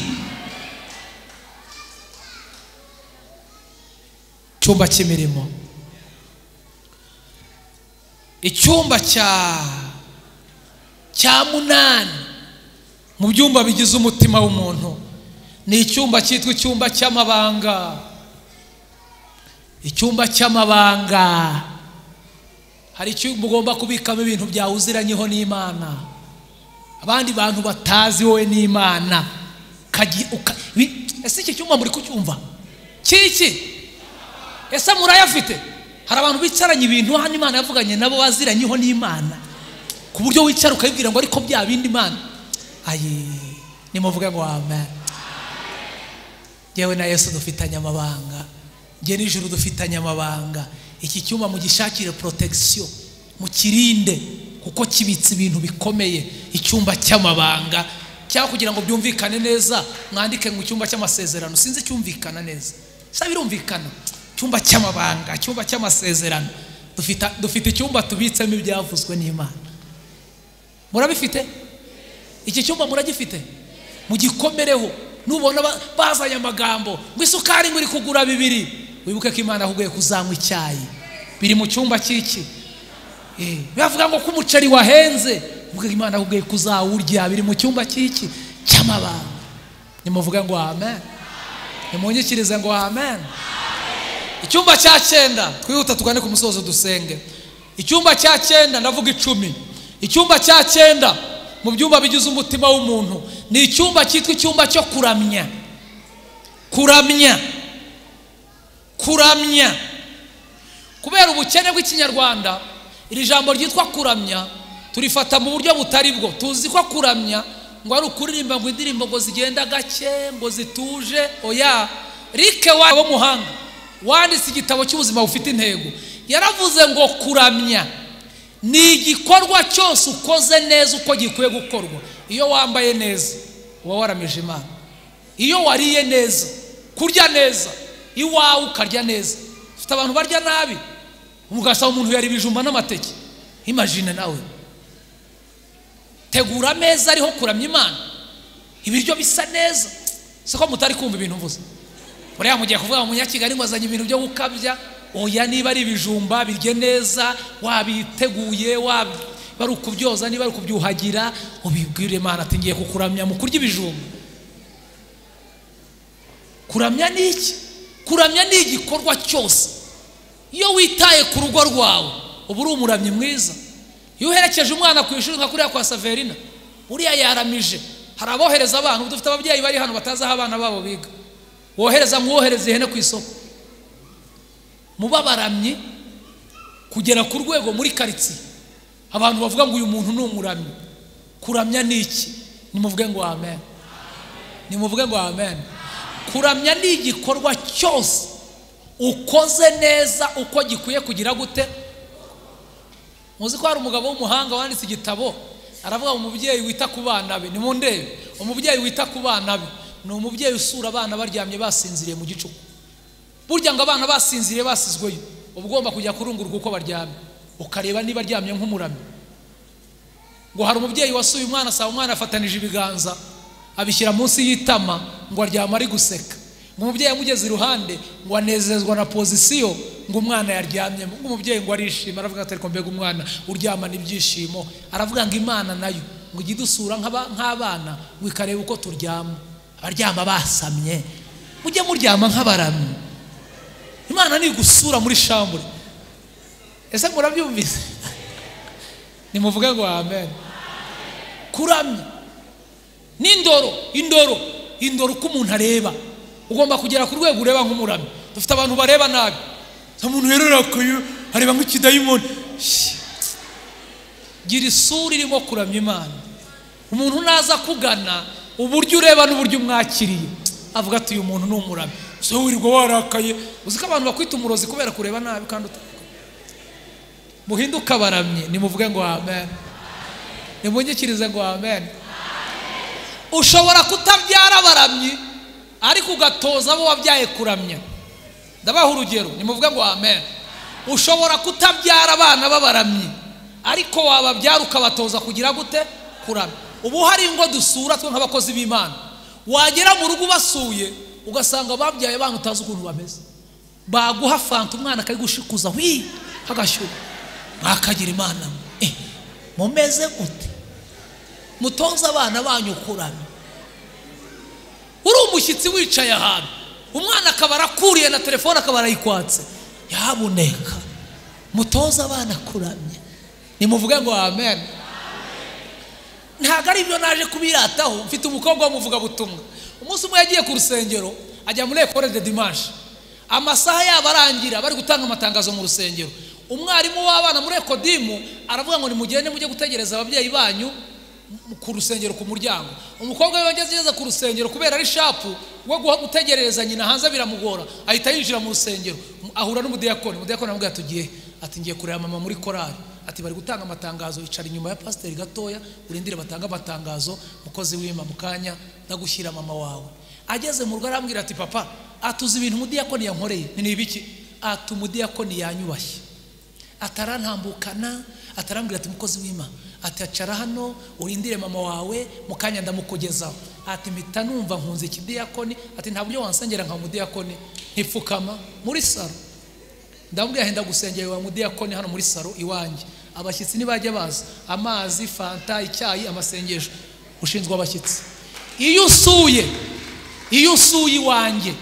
Icyumba cy'imirimo, icyumba cya munani mu byumba bigize umutima w'umuntu Ni icyumba cyitwa icyumba cy'amabanga. Icyumba cy'amabanga. Hari icyumba ugomba kubikamo ibintu byawe uziranyeho n'Imana, abandi bantu batazi wowe n'Imana. Ese iki cyumba muri kucyumva kiki? Ese murayafite? Hari abantu bicaranye ibintu hano Imana yavuganye nabo baziranyeho n'Imana, ku buryo wicara ukayibwira ngo ariko bya bindi Imana. Ayi, nimuvuge ngo amen. Yewe na Yesu dufitanye amabanga, nge n'ijuru dufitanye amabanga. Iki cyumba mugishakire protection, mukirinde kuko kibitse ibintu bikomeye. Icyumba cy'amabanga, cyangwa kugira ngo byumvikane neza mwandike mu cyumba cy'amasezerano. Sinzi cyumvikana neza, sa birumvikana. Cyumba cy'amabanga, cyumba cy'amasezerano. Dufite icyumba tubitsemo ibyavuzwe n'Imana. Murabifite? Iki cyumba muragifite? Mugikomereho. Nubona bazanye amagambo ngo isukari ngo iri kugura 2, wibuke ko Imana ahubwo kuzanywa icyayi. Biri mu cyumba cy'iki. Bavuga ngo ko umuceri wahenze, wibuke ko Imana ahubwo kuzawurya. Biri mu cyumba cy'iki cy'amabanga. Nimuvuga ngo amen. Nimunyikirize ngo amen. Icyumba cya 9, twihuta tugane ku musozo dusenge. Icyumba cya 9, ndavuga 10. Icyumba cya 9 mu byumba bigize umutima w'umuntu ni icyumba cyitwa icyumba cyo kuramya. Kuramya. Kuramya. Kubera ubukene bw'ikinyarwanda, iri jambo ryitwa kuramya turifata mu buryo butari bwo. Tuzi ko kuramya ngo ari ukuririmba ngo indirimbo ngo zigenda gake ngo zituje. Oya, Rike wa muhanga wanditse igitabo cy'ubuzima bufite intego yaravuze ngo kuramya ni igikorwa cyose ukoze neza uko gikwiye gukorwa. Iyo wambaye neza uba waramije Imana. Iyo wariye neza, kurya neza iwawe ukarya neza. Ufite abantu barya nabi, ugasaba umuntu yari ibijumba n'amateke. Imagine nawe, tegura ameza ariho kuramya Imana, ibiryo bisa neza. Siko mutari kumva ibintu mvuze? Buriya mugiye kuvuga mu Munyakigali ngo azanye ibintu byo gukabya. Oya, niba ari ibijumba birye neza, wabiteguye, bari ukubyoza, niba ari ukubyuhagira, ubibwire Imana ati ngiye kukuramya mu kurya ibijumba. Kuramya ni iki? Kuramya ni igikorwa cyose. Iyo witaye ku rugo rwawe uba uri umuramyi mwiza. Iyo uherekeje umwana ku ishuri nka kuriya kwa Saverina, uriya yaramije. Hari abohereza abantu, dufite ababyeyi bari hano batazi aho abana babo biga. Wohereza mwohereza ihene ku isoko. Mubabaramyi kugera ku rwego muri karitsiye abantu bavuga ngo uyu muntu ni umuramyi. Kuramya ni iki? Nimuvuge ngo amen. Nimuvuge ngo amen. Kuramya ni igikorwa cyose ukoze neza uko gikwiye kugira gute. Muzi ko hari umugabo w'umuhanga wanditse igitabo aravuga umubyeyi wita ku bana be. Nimundebe, umubyeyi wita ku bana be ni umubyeyi usura abana baryamye basinziriye mu gicuku. Burya ngo abana basinziriye basizweyo, uba ugomba kujya kurunguruka uko baryamye, ukareba niba aryamye nk'umuramyi. Ngo hari umubyeyi wasuye umwana asaba umwana afatanije ibiganza abishyira munsi y'itama ngo aryama ari guseka. Ngo umubyeyi amugeze iruhande ngo anezezwa na pozisiyo ngo umwana yaryamyemo. Ngo umubyeyi ngo arishima, aravuga ati ariko mbega umwana uryamana ibyishimo. Aravuga ngo Imana nayo ngo ijye idusura nk'abana ngo ikareba uko turyama. Abaryama basamye, mujye muryama nk'abaramyi. Imana ni gusura muri shambure. Ese murabyumvise? Nimuvuge ngo amen. Kuramya n'indoro, indoro, indoro uko umuntu areba. Ugomba kugera ku rwego ureba nk'umuramyi. Dufite abantu bareba nabi. Umuntu yererakaye areba nk'ikidayimoni. Gira isura irimo kuramya Imana. Umuntu naza kugana, uburyo ureba n'uburyo umwakiriye, avuga ati uyu muntu ni umuramyi. So wirirwa warakaye. Uzi ko abantu bakwita umurozi kubera kureba nabi kandi muhinduka abaramyi. Nimuvuge ngo amen. Nimunyikirize ngo amen. Ushobora kutabyara abaramyi ariko ugatoza abo wabyaye kuramya. Ndabaha urugero, nimuvuge ngo amen. Ushobora kutabyara abana b'abaramyi ariko wababyara ukabatoza kugira gute? Kuramya. Ubu hari ingo dusura twe nk'abakozi b'Imana, wagera mu rugo ubasuye ugasanga babyaye abana utazi ukuntu bameze. Baguha fanta umwana akayigushikuza wi hagashyuha. Mwakagira Imana mumeze gute? Mutoza abana banyu kuramya. Uri Umushyitsi wicaye ahantu, umwana akaba arakuriye na telefone akaba arayikwatse, yabuneka. Mutoze abana kuramya. Nimuvuge ngo amen. Ntabwo ari ibyo naje kubirataho. Mfite umukobwa w'umuvugabutumwa, umunsi umwe yagiye ku rusengero, ajya muri école de dimanche, amasaha yabo arangira bari gutanga amatangazo mu rusengero. Umwarimu w'abana muri ekodimu aravuga ngo nimugende mujye gutegereza ababyeyi banyu ku rusengero ku muryango. Umukobwa we yageze ku rusengero, kubera ari sharp, we gutegerereza nyina hanze biramugora, ahita yinjira mu rusengero, ahura n'umudiyakoni. Umudiyakoni aramubwira, "Tugiye?" Ati, "Ngiye kureba mama muri korali." Ati, "Bari gutanga amatangazo, icara inyuma ya pasiteri gatoya urindire batanga amatangazo, mukozi w'ima, mu kanya ndagushyira mama wawe." Ageze mu rugo arambwira ati, "Papa, atuzi ibintu umudiyakoni yankoreye?" Ni ibiki? Ati, "Umudiyakoni yanyubashye, atarantambukana, atarambwira ati, 'Mukozi w'ima,' ati, 'acara hano urindire mama wawe, mu kanya ndamukugezaho.' Ati, 'Mpita numva nkunze ikidiyakoni.' Ati, 'Nta buryo wansengera nka mudiyakoni?' Ntifukama muri saro, ndamubwira, "Henda gusengera wa mudiyakoni hano muri saro iwanjye. Abashyitsi ntibajya baza, amazi, fanta, icyayi, amasengesho, ushinzwe abashyitsi. Iyo usuye iwanjye,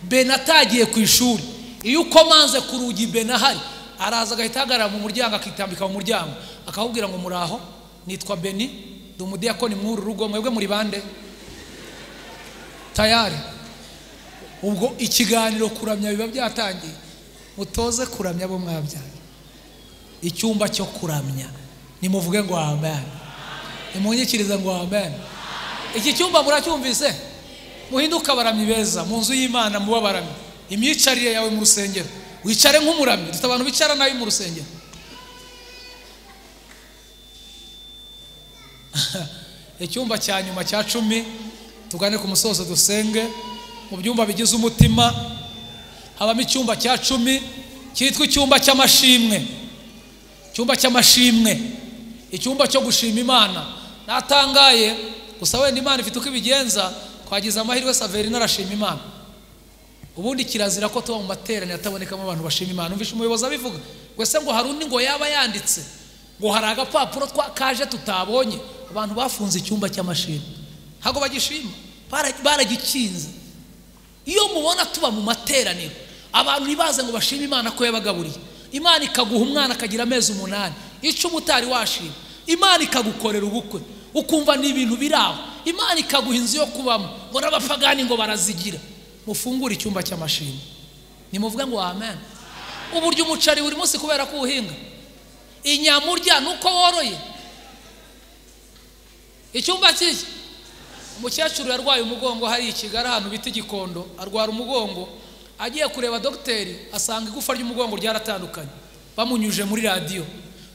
Bena atagiye ku ishuri, iyo ukomanze ku rugi Bena ahari, araza agahita ahagarara mu muryango, akitambika mu muryango, akakubwira ngo, 'Muraho, nitwa Beni, ndi umudiyakoni mw'uru rugo, mwebwe muri bande?' Tayari ubwo ikiganiro kuramya biba byatangiye." Mutoze kuramya abo mwabyaye. Icyumba cyo kuramya, nimuvuge ngo amen. Nimunyikirize ngo amen. Iki cyumba muracyumvise? Muhinduke abaramyi beza mu nzu y'Imana, muba abaramyi. Imyicarire yawe mu rusengero, wicare nk'umuramyi. Dufite abantu bicara nabi mu rusengero. Icyumba cya nyuma cya 10, tugane ku musozo dusenge. Mu byumba bigize umutima habamo icyumba cya 10 cyitwa icyumba cy'amashimwe. Icyumba cy'amashimwe, icyumba cyo gushima Imana. Natangaye gusa, wenda Imana ifite uko ibigenza, twagize amahirwe Saverina arashima Imana. Ubundi kirazira ko tuba mu materaniro atabonekamo abantu bashima Imana. Umvishe umuyobozi abivuga ngo ese ngo hari undi ngo yaba yanditse ngo hari agapapuro kaje tutabonye. Abantu bafunze icyumba cy'amashimwe, ntabwo bagishima, baragikinze. Iyo mubona tuba mu materaniro abantu ntibaze ngo bashime Imana ko yabagaburiye, Imana ikaguha umwana akagira amezi 8, 10 utari washima, Imana ikagukorera ubukwe ukumva ni ibintu biri aho, Imana ikaguha inzu yo kubamo, ngo n'abapagani ngo barazigira. Mufungure icyumba cy'amashimwe. Nimuvuge ngo amen. Uburyo umuceri buri munsi kubera ko uwuhinga, inyama urya nuko woroye. Icyumba cy'iki? Umukecuru yarwaye umugongo hari i Kigali ahantu bita Igikondo, arwara umugongo. Agiye kureba dogiteri asanga igufa ry'umugongo ryaratandukanye. Bamunyuje muri radiyo,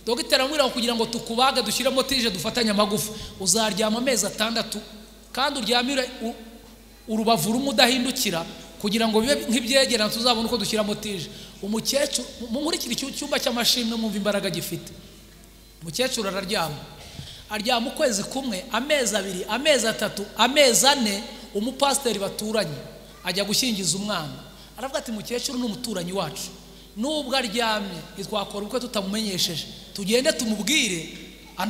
dogiteri aramubwira ngo, "Kugira ngo tukubage dushyiremo tige dufatanye amagufa, uzaryama amezi 6 kandi uryamire urubavu rumwe udahindukira, kugira ngo bibe nk'ibyegerana tuzabone uko dushyiramo tige." Umukecuru, munkurikire, icyumba cy'amashimwe mwumva imbaraga gifite. Umukecuru araryama, aryama ukwezi kumwe, amezi 2, amezi 3, amezi 4. Umupasiteri baturanye ajya gushyingiza umwana, aravuga ati, "Mukecuru ni umuturanyi wacu, nubwo aryamye ntitwakora ubukwe tutamumenyesheje, tugende tumubwire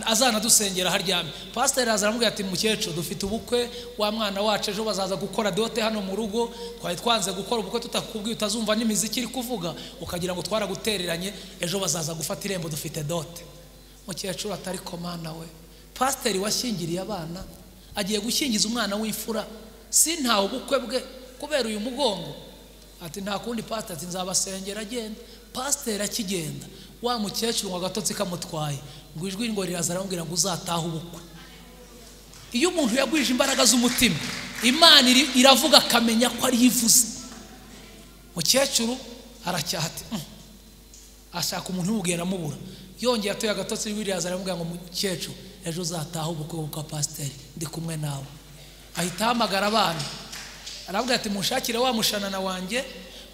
azanadusengera aho aryamye." Pasiteri araza aramubwira ati, "Mukecuru, dufite ubukwe wa mwana wacu, ejo bazaza gukora dote hano mu rugo. Twari twanze gukora ubukwe tutakubwiye, utazumva n'imiziki iri kuvuga ukagira ngo twaragutereranye. Ejo bazaza gufata irembo, dufite dote." Mukecuru atari komana we, pasiteri washyingiriye abana agiye gushyingiza umwana w'imfura, si ntawe ubukwe bwe kubera uyu mugongo. Ati, "Nta kundi pasiteri," ati, "nzabasengera." Agenda. Pasiteri akigenda, wa mukecuru ngo agatotsi kamutwaye, ngo ijwi ngo riraza, aramubwira ngo, "Uzatahe ubukwe." Iyo umuntu yagwije imbaraga z'umutima, Imana iravuga akamenya ko ariyo ivuze. Mukecuru aracyaha ati, Ashaka umuntu umubwira aramubura. Yongeye atoye agatotsi, ijwi riraza aramubwira ngo, "Mukecuru, ejo uzatahe ubukwe bwa pasiteri, ndi kumwe nawe." Ahita ahamagara abana, aravuga ati, "Munshakire wa mushanana wanjye,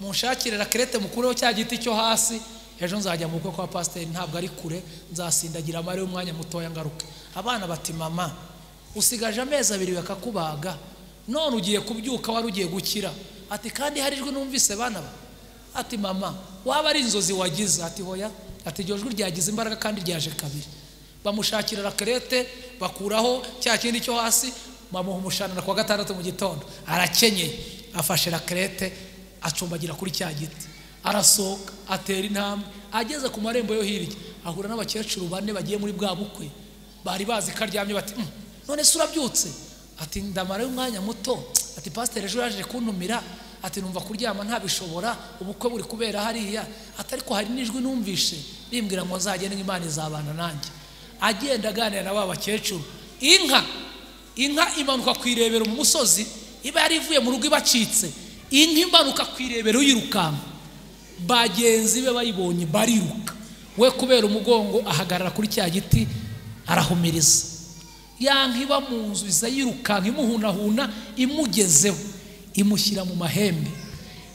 munshakire raclette, mukureho cya giti cyo hasi. Ejo nzajya mu bukwe kwa pasiteri, ntabwo ari kure, nzasindagira amare umwanya mutoya ngaruke." Abana bati, "Mama, usigaje amezi 2 bakakubaga, none ugiye kubyuka wari ugiye gukira." Ati, "Kandi hari ijwi numvise, bana ba." Ati, "Mama, waba ari inzozi wagize?" Ati, "Hoya." Ati, "Iryo jwi ryagize imbaraga kandi ryaje kabiri." Bamushakira raclette, bakuraho cya kindi cyo hasi. Bamuha umushanana kuwa gatandatu mu gitondo, arakenyeye, afashe rakerete acumbagira kuri cya giti, arasohoka atera intambwe, ageze ku marembo yo hirya ahura n'abakecuru bane bagiye muri bwa bukwe, bari bazi ko aryamye, bati none se urabyutse? Ati ndamara umwanya muto. Ati pasiteri ejo yaje kuntumira, ati numva kuryama ntabishobora, ubukwe buri kubera hariya, ati ariko hari n'ijwi numvishe rimbwira ngo nzagende Imana izabana nanjye. Agenda aganira na ba bakecuru, inka imanuka ku irebero mu musozi, iba yari ivuye mu rugo ibacitse, inka imanuka ku irebero yirukanka, bagenzi be bayibonye bariruka, we kubera umugongo ahagarara kuri cya giti arahumiriza. Ya nka iba mu nzu iza yirukanka imuhunahuna, imugezeho imushyira mu mahembe,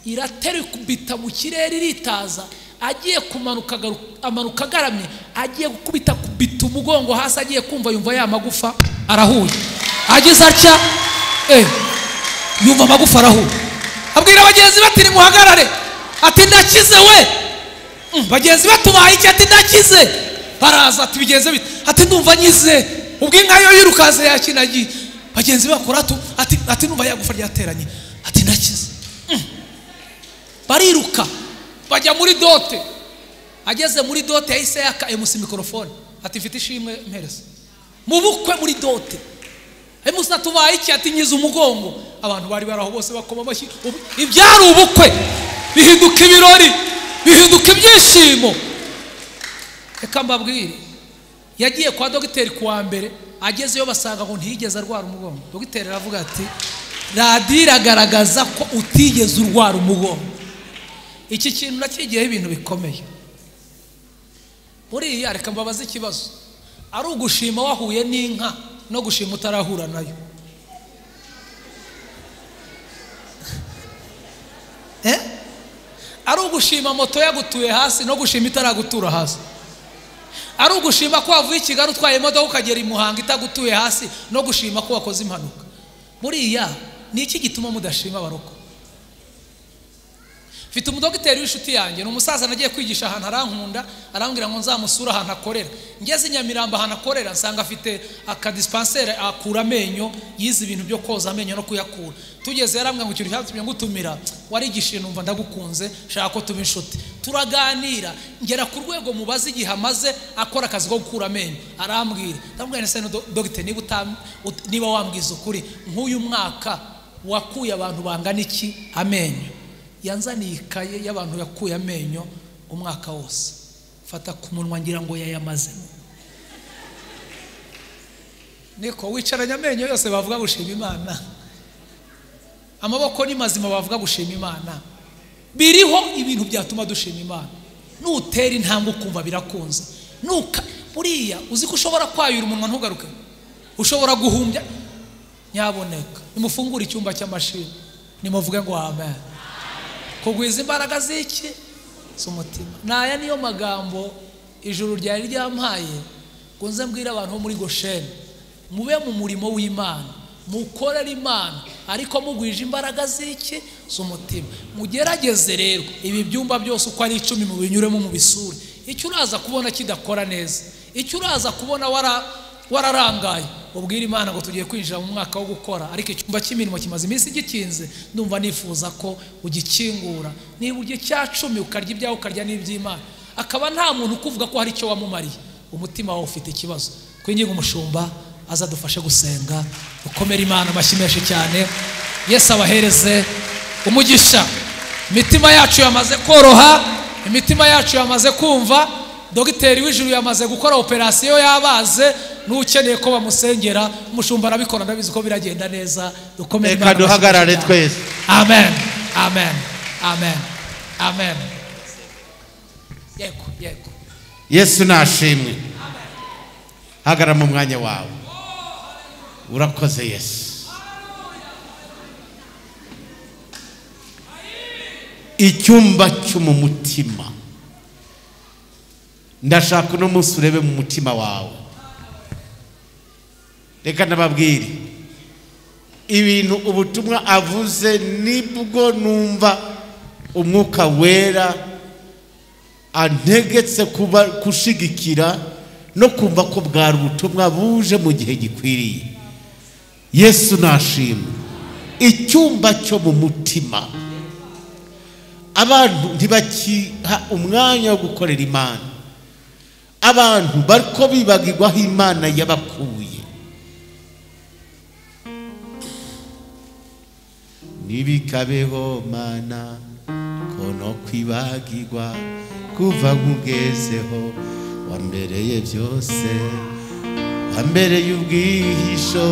iraterukubita mu kirere iritaza, agiye kumanuka amanuka agaramye, agiye gukubita kubita umugongo hasi, agiye kumva yumva ya magufa arahuye, ageze atya yumva amagufa arahuye, abwira bagenzi bati nimuhagarare, ati ndakize we. Bagenzi batubaye iki? Ati ndakize. Baraza ati bigenze bite? Ati ndumva nyize. Ubwo inka yo yirukaze yakinagiye, bagenzi bakora ati numva yagufa ryateranye, ati ndakize. Bariruka bajya muri dote. Ageze muri dote yahise yaka MC microphone, ati mfite ishimwe mpereza mu bukwe muri dote. MC atubaye iki? Ati nyize umugongo. Abantu bari baraho bose bakoma amashyi, ibyari ubukwe bihinduka ibirori, bihinduka ibyishimo. Reka mbabwire, yagiye kwa dogiteri kuwa mbere, agezeyo basanga ngo ntiyigeze arwara umugongo. Dogiteri aravuga ati radiyo iragaragaza ko utigeze urwara umugongo. Iki kintu nakigiyeho ibintu bikomeye. Buriya reka mbabaze ikibazo, ari ugushima wahuye n'inka no gushima utarahura nayo? Ari ugushima moto yagutuye hasi no gushima itaragutura hasi? Ari ugushima ko wavuye i Kigali utwaye imodoka ukagera i Muhanga itagutuye hasi no gushima ko wakoze impanuka? Buriya ni iki gituma mudashima abaroko? Mfite umudogiteri w'inshuti yanjye, ni umusaza nagiye kwigisha ahantu arankunda, arambwira ngo nzamusure ahantu akorera. Ngeze i Nyamirambo ahantu akorera nsanga afite akadispansere akura amenyo, yize ibintu byo koza amenyo no kuyakura. Tugeze yarambwira ngo ikintu cyatumye ngutumira, warigishije numva ndagukunze, shaka ko tuba inshuti. Turaganira, ngera ku rwego mubaze igihe amaze akora akazi ko gukura amenyo, arambwira. Ndamubwira nti dogiteri, niba wambwiza ukuri, nk'uyu mwaka wakuye abantu bangana iki amenyo? Yanzaniye ikaye y'abantu yakuye amenyo umwaka wose, fata ku munwa ngira ngo yayamazemo. Niko wicaranye amenyo yose bavuga gushima Imana, amaboko ni mazima bavuga gushima Imana. Biriho ibintu byatuma dushima Imana. Nutera intambwe ukumva birakunze, nuka buriya uzi ko ushobora kwayura umunwa ntugaruke, ushobora guhumbya. Nyaboneka nimufungure icyumba cy'amashini, nimuvuge ngo amen. Kugwiza imbaraga z'iki? Z'umutima. Naya niyo magambo ijuru ryari ryampaye ngo nze mbwire abantu bo muri Gosheni, mube mu murimo w'Imana, mukorere Imana, ariko mugwije imbaraga z'iki? Z'umutima. Mugerageze rero ibi byumba byose uko ari 10 mubinyuremo mubisure. Icyo uraza kubona kidakora neza, icyo uraza kubona wararangaye, ubwira Imana ngo tugiye kwinjira mu mwaka wo gukora, ariko icyumba cy'imirimo kimaze iminsi gikinze, ndumva nifuza ko ugikingura. Niba urya icya 10 ukarya ibyawe ukarya n'iby'Imana, akaba nta muntu ukuvuga ko hari icyo wamumariye, umutima wawe ufite ikibazo. Twinginga umushumba azadufashe gusenga. Ukomere Imana amashyi menshi cyane. Yesu abahereze umugisha. Imitima yacu yamaze koroha, imitima yacu yamaze kumva. Dogiteri w'ijuru yamaze gukora operasiyo y'abaze, n'ukeneye ko bamusengera umushumba arabikora, ndabizi ko biragenda neza. Dukomere Imana, duhagarare twese. Amen, amen, amen, amen. Yego, yego. Yesu nashimwe. Hagarara mu mwanya wawe. Urakoze Yesu. Icyumba cyo mu mutima, ndashaka uno munsi urebe mu mutima wawe. Reka nababwire ibintu ubutumwa avuze, nibwo numva umwuka wera antegetse kuba kushigikira no kumva ko bwari ubutumwa buje mu gihe gikwiriye. Yesu nashimwe. Icyumba cyo mu mutima, abantu ntibakiha umwanya wo gukorera Imana. Abantu bariko bibagirwaho Imana yabakuye. Nibikabeho mana kono kwibagirwa kuva nkugezeho, wambereye byose, wambereye ubwihisho,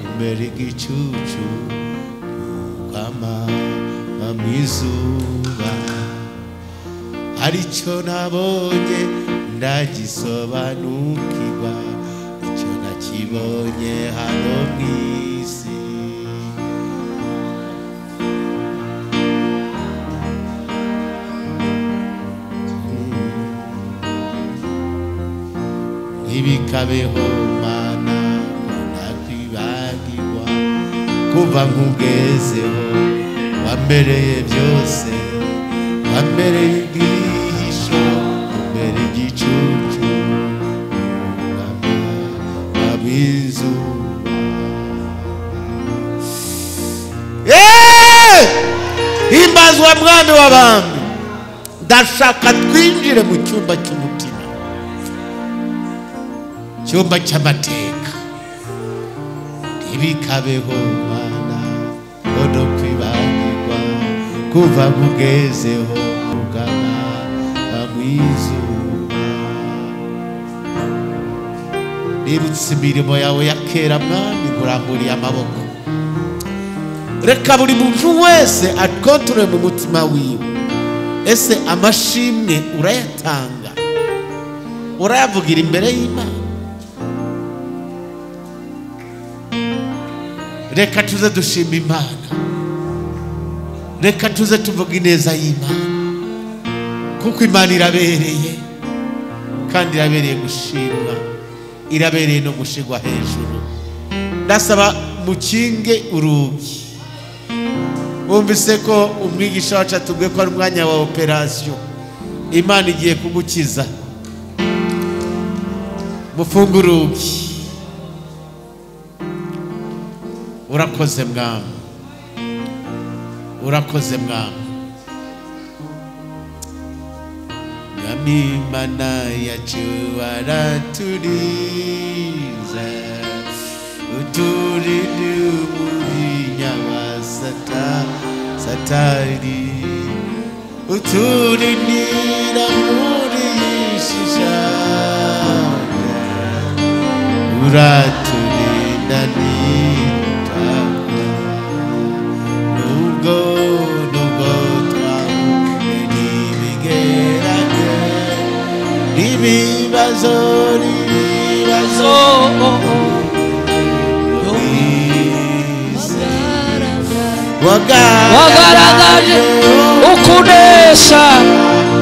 umbere igicucu kwama mwizuba. Aricyo nabonye ndagisobanukirwa, icyo nakibonye hano mw'isi. Ntibikabeho mana nakwibagirwa kuva nkugezeho, wambereye byose, wambereye ubwihisho, umbere igicucu mwizuba. Himbazwa mwami w'abami. Ndashaka twinjire mu cyumba cy'umutima, cyumba cy'amateka. Ntibikabeho mana kono kwibagirwa kuva nkugezeho, ugama mwizuba. Nibutse imirimo yawe ya kera mwami, nkuramburiye amaboko. Reka buri muntu wese akontorore mu mutima wiwe. Ese amashimwe urayatanga, urayavugira imbere y'Imana? Reka tuze dushima Imana, reka tuze tuvuga ineza y'Imana, kuko Imana irabereye, kandi irabereye gushimwa, irabereye no gushigwa hejuru. Ndasaba mukinge urugi. Wumvise ko umwigisha wacu atubwiye ko ari umwanya wa operasiyo. Imana igiye kugukiza. Mufunge urugi. Urakoze mwami, urakoze mwami. Mwami Imana yacu araturinze, uturinde umujinya wa Satani, uturindira muri shishana, uraturinda nitwapfa, nubwo twahuye n'ibigerage, n'ibibazo wagaragaje ukunesha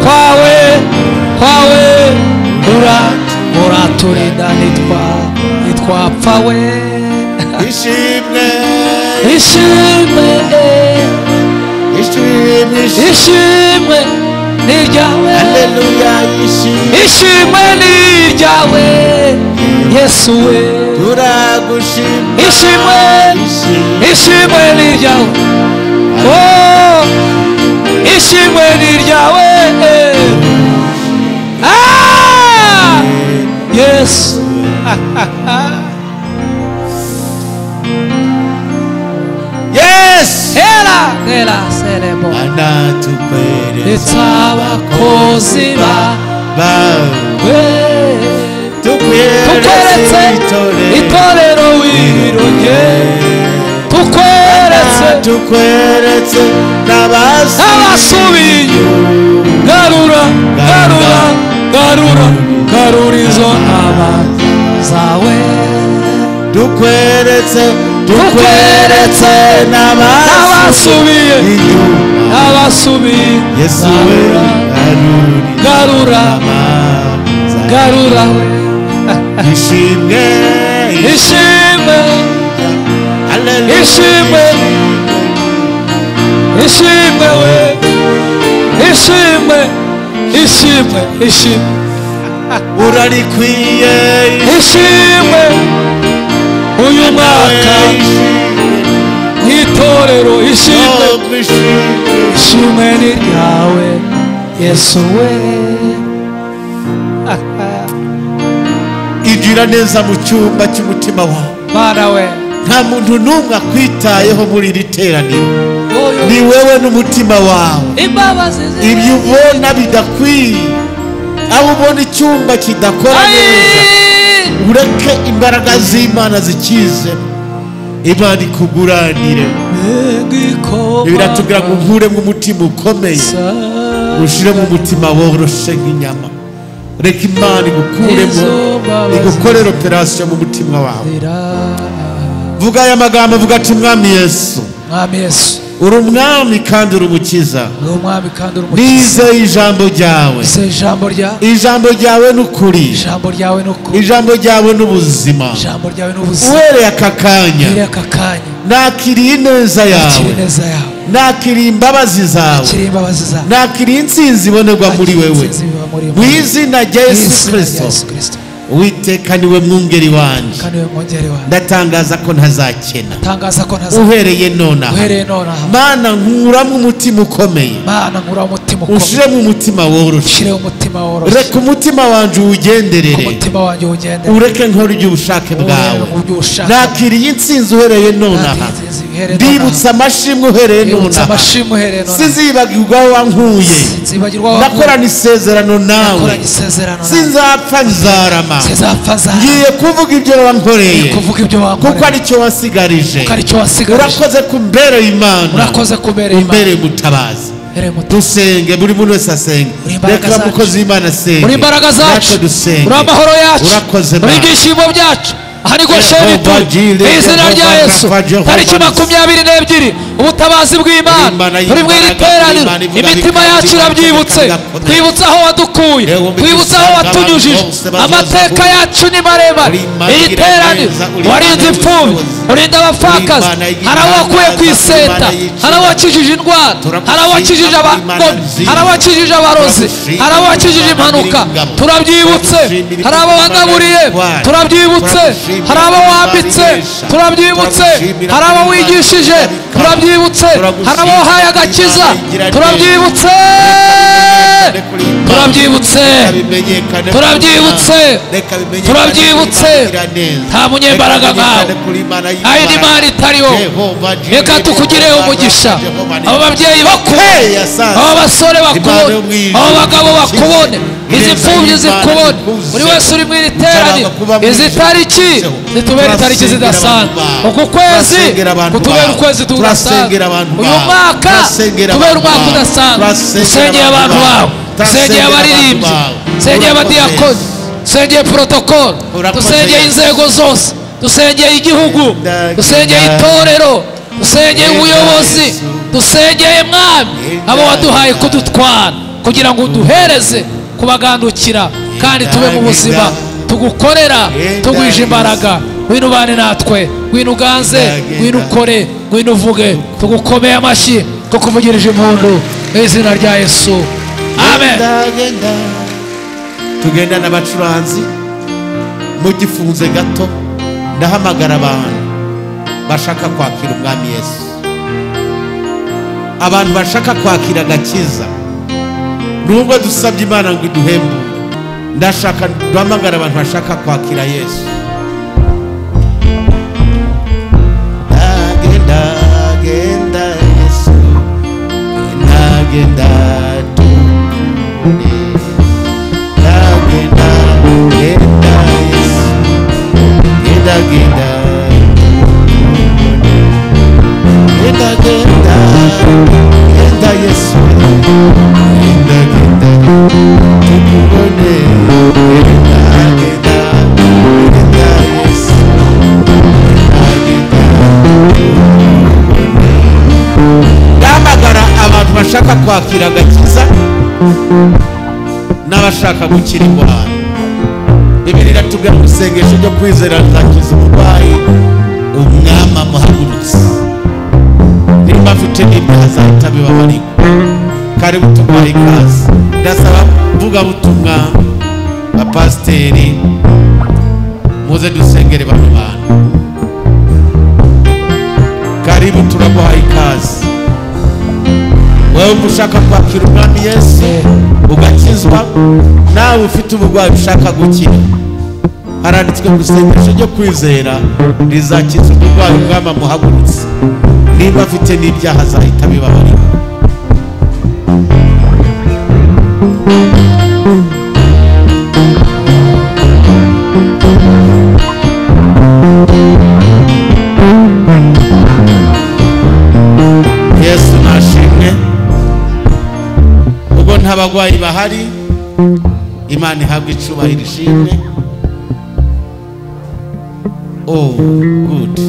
kwawe uraturinda nitwapfa we. Ishimwe ishimwe ishimwe ni ryawe, haleluya, ishimwe ni ryawe Yesu we, turagushima. Ishimwe ishimwe ni ryawe, oh ishimwe ni ryawe, ah Yesu. Yes, era era serebo anatukweretse abakozi bawe, tukweretse itorero wiroge, tukweretse tukweretse n'abasubiye. Garura garura garura garura izo ntama zawe, tukweretse tukweretse n'abasubiye n'abasubiye. Yesu we, garura garura ishimwe ishimwe ishimwe ishimwe we, ishimwe ishimwe ishimwe urarikwiye, ishimwe Uyu mwaka nk'itorero ishimwe, ishimwe ni ryawe Yesu we. Igira neza mu cyumba cy'umutima wawe. Mana we, nta muntu n'umwe akwitayeho muri iri teraniro, ni wewe n'umutima wawe. Ibyo ubona bidakwiye, aho ubona icyumba kidakora neza, ureke imbaraga z'Imana zikizemo, Imana ikuguranire. Biratubwira ngo nkuremo umutima ukomeye, ushiremo umutima woroshe nk'inyama. Reka Imana igukuremo, igukorere operasiyo mu mutima wawe. Vuga aya magambo, vuga ati Mwami Yesu, Mwami Yesu, uri umwami kandi uri umukiza, nizeye ijambo ryawe, ijambo ryawe ni ukuri, ijambo ryawe ni ubuzima. Uhereye aka kanya nakiriye ineza yawe, nakiriye imbabazi zawe, nakiriye intsinzi ibonerwa muri wewe, mu izina rya Yesu Kristo. Uwiteka niwe mwungeri wanjye, ndatangaza ko ntazakena uhereye nonaha. Mana nkuramo umutima ukomeye, ushiremo umutima woroshye, reka umutima wanjye uwugenderere, ureke nkore iby'ubushake bwawe. Nakiriye intsinzi uhereye nonaha, ndibutsa amashimwe uhereye nonaha, sinzibagirwa aho wankuye, nakorana isezerano nawe, sinzapfa nzarama. Ngiye kuvuga ibyo wankoreye, kuko aricyo wasigarije. Urakoze kumbere Imana, umbere mutabazi. Dusenge, buri muntu wese asenge. Reka umukozi w'Imana asenge. Uri imbaraga zacu, uri amahoro yacu, uri ibyishimo byacu. Aha ni Gosheni turi mu izina rya Yesu. Tariki 22 ubutabazi bw'Imana turi mu iri teraniro. Imitima yacu irabyibutse, twibutse aho wadukuye, twibutse aho watunyujije. Amateka yacu ni maremare. Iri teraniro warinze imfubyi, urinda abapfakazi, hari abo wakuye ku iseta, hari abo wakijije indwara, hari abo wakijije abagome, hari abo wakijije abarozi, hari abo wakijije impanuka. Turabyibutse. Hari abo wagaburiye, turabyibutse. Hari abo wambitse, turabyibutse. Hari abo wigishije, turabyibutse. Hari abo wahaye agakiza, turabyibutse. Turabyibutse, turabyibutse, turabyibutse. Nta munyembaraga nkawe, aho Imana itariho. Reka tukugireho umugisha. Abo babyeyi bakubone, abo basore bakubone, abo bagabo bakubone, izi mfubyi zikubone. Buri wese uri mu iri teraniro, izi tariki zitubere itariki zidasanzwe. Uku kwezi kutubere ukwezi kudasanzwe, uyu mwaka tubere umwaka udasanzwe. Usengeye abantu bawe, usengeye abaririmbyi, usengeye abadiyakoni, dusengeye protocol, dusengeye inzego zose, dusengeye igihugu, dusengeye itorero, dusengeye ubuyobozi, dusengeye Mwami abo waduhaye kudutwara, kugira ngo uduhereze kubagandukira kandi tube mu buzima tugukorera tugwije imbaraga. Ngwino ubane natwe, ngwino uganze, ngwino ukore, ngwino uvuge. Tugukomeye amashyi tukuvugirije impundu mu izina rya Yesu, amen. Tugenda n'abacuranzi mugifunze gato, ndahamagara abantu bashaka kwakira Umwami Yesu, abantu bashaka kwakira agakiza. Nubwo dusabye Imana ngo iduhembure, ndashaka duhamagara abantu bashaka kwakira Yesu. Genda genda Yesu, genda tukune, genda genda Yesu, genda genda tukune, genda genda genda Yesu, genda genda tukubone, genda genda genda Yesu, genda tukubone. Ndahamagara abantu bashaka kwakira agakiza n'abashaka gukira indwara. Bibiliya iratubwira mu isengesho ryo kwizera rizakiza umurwayi, Umwami amuhagurutse. Nimba afite n'ibyaha azahita abibabarirwa. Karibu tuguhaye ikaze. Ndasaba mvugabutumwa, bapasiteri, muze dusengere bano bantu. Karibu, turaguha ikaze. Wowe ushaka kwakira Umwami Yesu ugakizwa, nawe ufite uburwayi ushaka gukira, haranditswe mu isengesho ryo kwizera rizakiza umurwayi Umwami amuhagurutse. Niba afite n'ibyaha azahita abibabarira. Yesu nashimwe. Ubwo nta bagwayi bahari, Imana ihabwe icubahiro ishimwe. Oh good,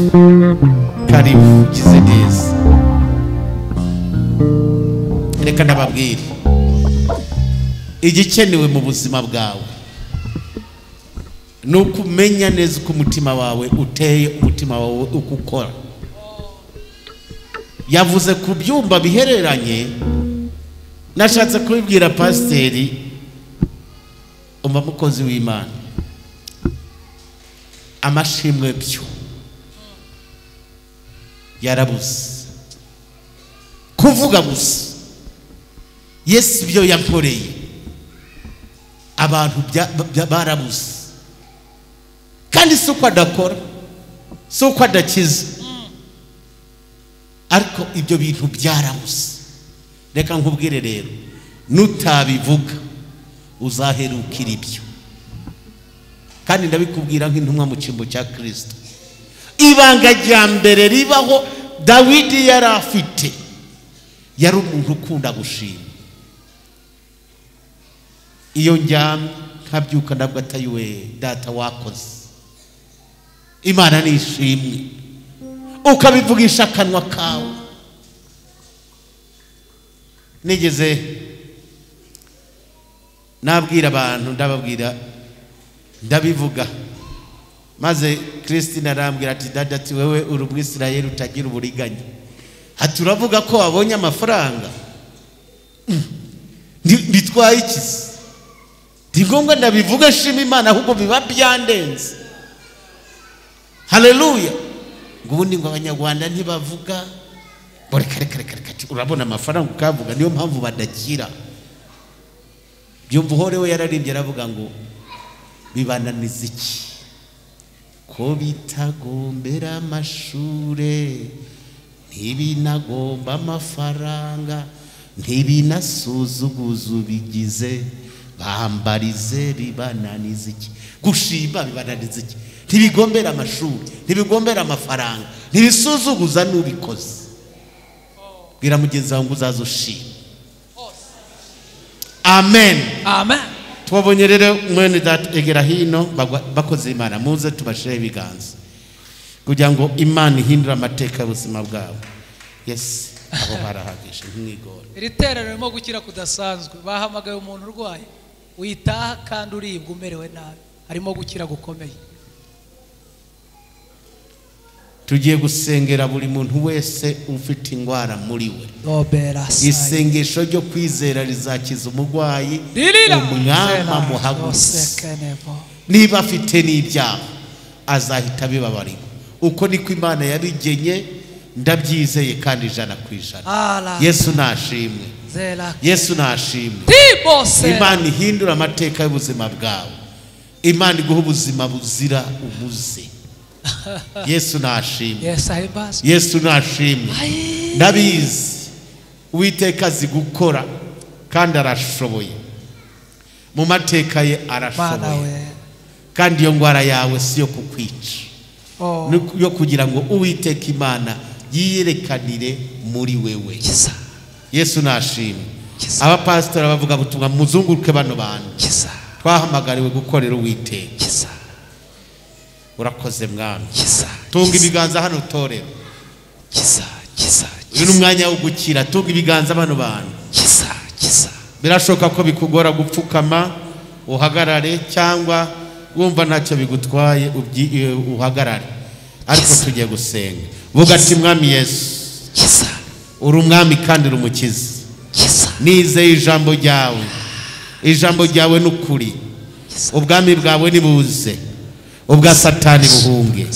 karibu, ugize neza. Reka ndababwire igikenewe mu buzima bwawe ni ukumenya neza uko umutima wawe uteye, umutima wawe uko ukora. Yavuze ku byumba bihereranye. Nashatse kubibwira pasiteri, umva mukozi w'Imana, amashimwe byo yarabuze kuvuga gusa. Yesu ibyo yankoreye abantu barabuze, kandi si uko adakora, si uko adakiza, ariko ibyo bintu byarabuze. Reka nkubwire rero, nutabivuga uzaherukira ibyo. Kandi ndabikubwira nk'intumwa mu cyimbo cya Kristo. Ibanga rya mbere ribaho Dawidi yari afite, yari umuntu ukunda gushima. Iyo njyamye nkabyuka ndavuga ati we data wakoze, Imana nishimwe. Ukabivugisha akanwa kawe. Nigeze nabwira abantu, ndababwira, ndabivuga, maze Christine arambwira ati dada, ati wewe uri umwisirayeli utagira uburiganya, ati uravuga ko wabonye amafaranga, bitwaye iki? Ndi ngombwa ndabivuga shima Imana, ahubwo biba byandenze. Haleluya. Ngo ubundi ngo abanyarwanda ntibavuga, reka reka reka reka, urabona amafaranga ukavuga, niyo mpamvu badakira. Byumva uhore we yararimbye aravuga ngo bibananiza iki ko bitagombera amashure, ntibinagomba amafaranga, ntibinasuzuguza ubigize, bambarize bibananiza iki. Gushima bibananiza iki? Ntibigombera amashuri, ntibigombera amafaranga, ntibisuzuguza n'ubikoze. Bwira mugenzi wawe ngo uzaze ushima. Amen. Amen. Twabonye rero mwene data egera hino, bakoze Imana, muze tubashire ibiganza kugira ngo Imana ihindure amateka y'ubuzima bwabo. Yes, abo barahagije ntimwigore. Iri terero ririmo gukira kudasanzwe. Bahamagaye umuntu urwaye witaha kandi uribwa umerewe nabi, harimo gukira gukomeye. Tugiye gusengera buri muntu wese ufite ingwara muri we. Isengesho ryo kwizera rizakiza umurwayi, Umwami amuhagurutse. Niba afite n'ibyaha azahita abibabarira. Uko niko Imana yabigenye, ndabyizeye kandi 100%. Yesu nashimwe. Yesu nashimwe. Imana ihindura amateka y'ubuzima bwawe. Imana iguha ubuzima buzira umuze. Yesu nashimwe. Yesu nashimwe. Ndabizi Uwiteka azi gukora kandi arashoboye. Mu mateka ye arashoboye. Kandi iyo ngwara yawe si yo kukwica, yo kugira ngo Uwiteka Imana yiyerekanire muri wewe. Yesu nashimwe. Abapasitori bavuga butumwa muzunguruke bano bantu. Twahamagariwe gukorera Uwiteka. Urakoze Mwami. Tunga ibiganza hano torero. Uyu ni umwanya wo gukira. Tunga ibiganza bano bantu. Birashoboka ko bikugora gupfukama uhagarare, cyangwa wumva ntacyo bigutwaye uhagarare, ariko tugiye gusenga. Vuga ati Mwami Yesu, uri umwami kandi uri umukiza. Nizeye ijambo ryawe. Ijambo ryawe ni ukuri. Ubwami bwawe nibuze, ubwa Satani buhunge.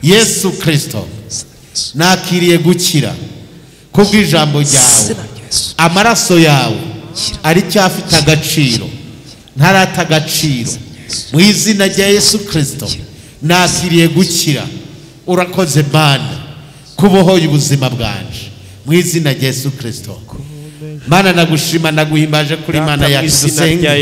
Yesu Kristo Nakiriye gukira kubw'ijambo ryawe. Amaraso yawe aracyafite agaciro, ntarata agaciro. Mu izina rya Yesu Kristo nakiriye gukira. Urakoze Mana kubohoye ubuzima bwanje mu izina rya Yesu Kristo. Mana nagushima, naguhimbaje kuri Mana yacu dusenga.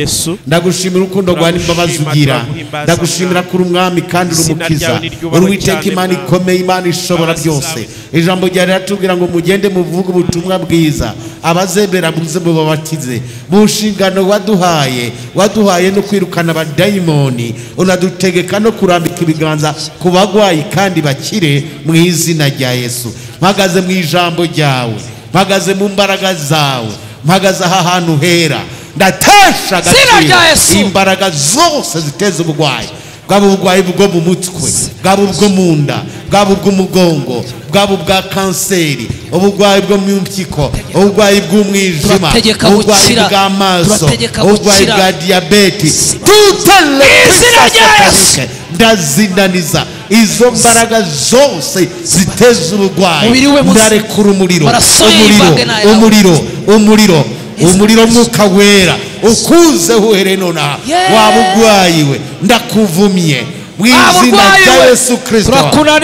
Ndagushimira urukundo rwawe n'imbabazi ugira. Ndagushimira kuri umwami kandi uri umukiza. Uwiteka Imana ikomeye, Imana ishobora byose. Ijambo ryawe riratubwira ngo mugende muvuge ubutumwa bwiza, abazemera muze mubabatize. Mu nshingano waduhaye, waduhaye no kwirukana abadayimoni, unadutegeka no kurambika ibiganza ku bagwayi kandi bakire mu izina rya Yesu. Mpagaze mu ijambo ryawe, mpagaze mu mbaraga zawe, mpagaze aha hantu hera, ndatesha agaciro imbaraga zose ziteza ubugwayi, bwaba ubugwayi bwo mu mutwe, bwaba ubwo mu nda, bwaba ubw'umugongo, bwaba ubwa kanseri, ubugwayi bwo mu mpyiko, ubugwayi bw'umwijima, ubugwayi bw'amaso, ubugwayi bwa diyabete, ndazinaniza izo mbaraga zose ziteza ubugwayi. Ndarekura umuriro, umuriro, umuriro, umuriro, umuriro mwuka wera ukuze uhere nonaha. Waba ugwayiwe ndakuvumye mu izina rya Yesu Kristo.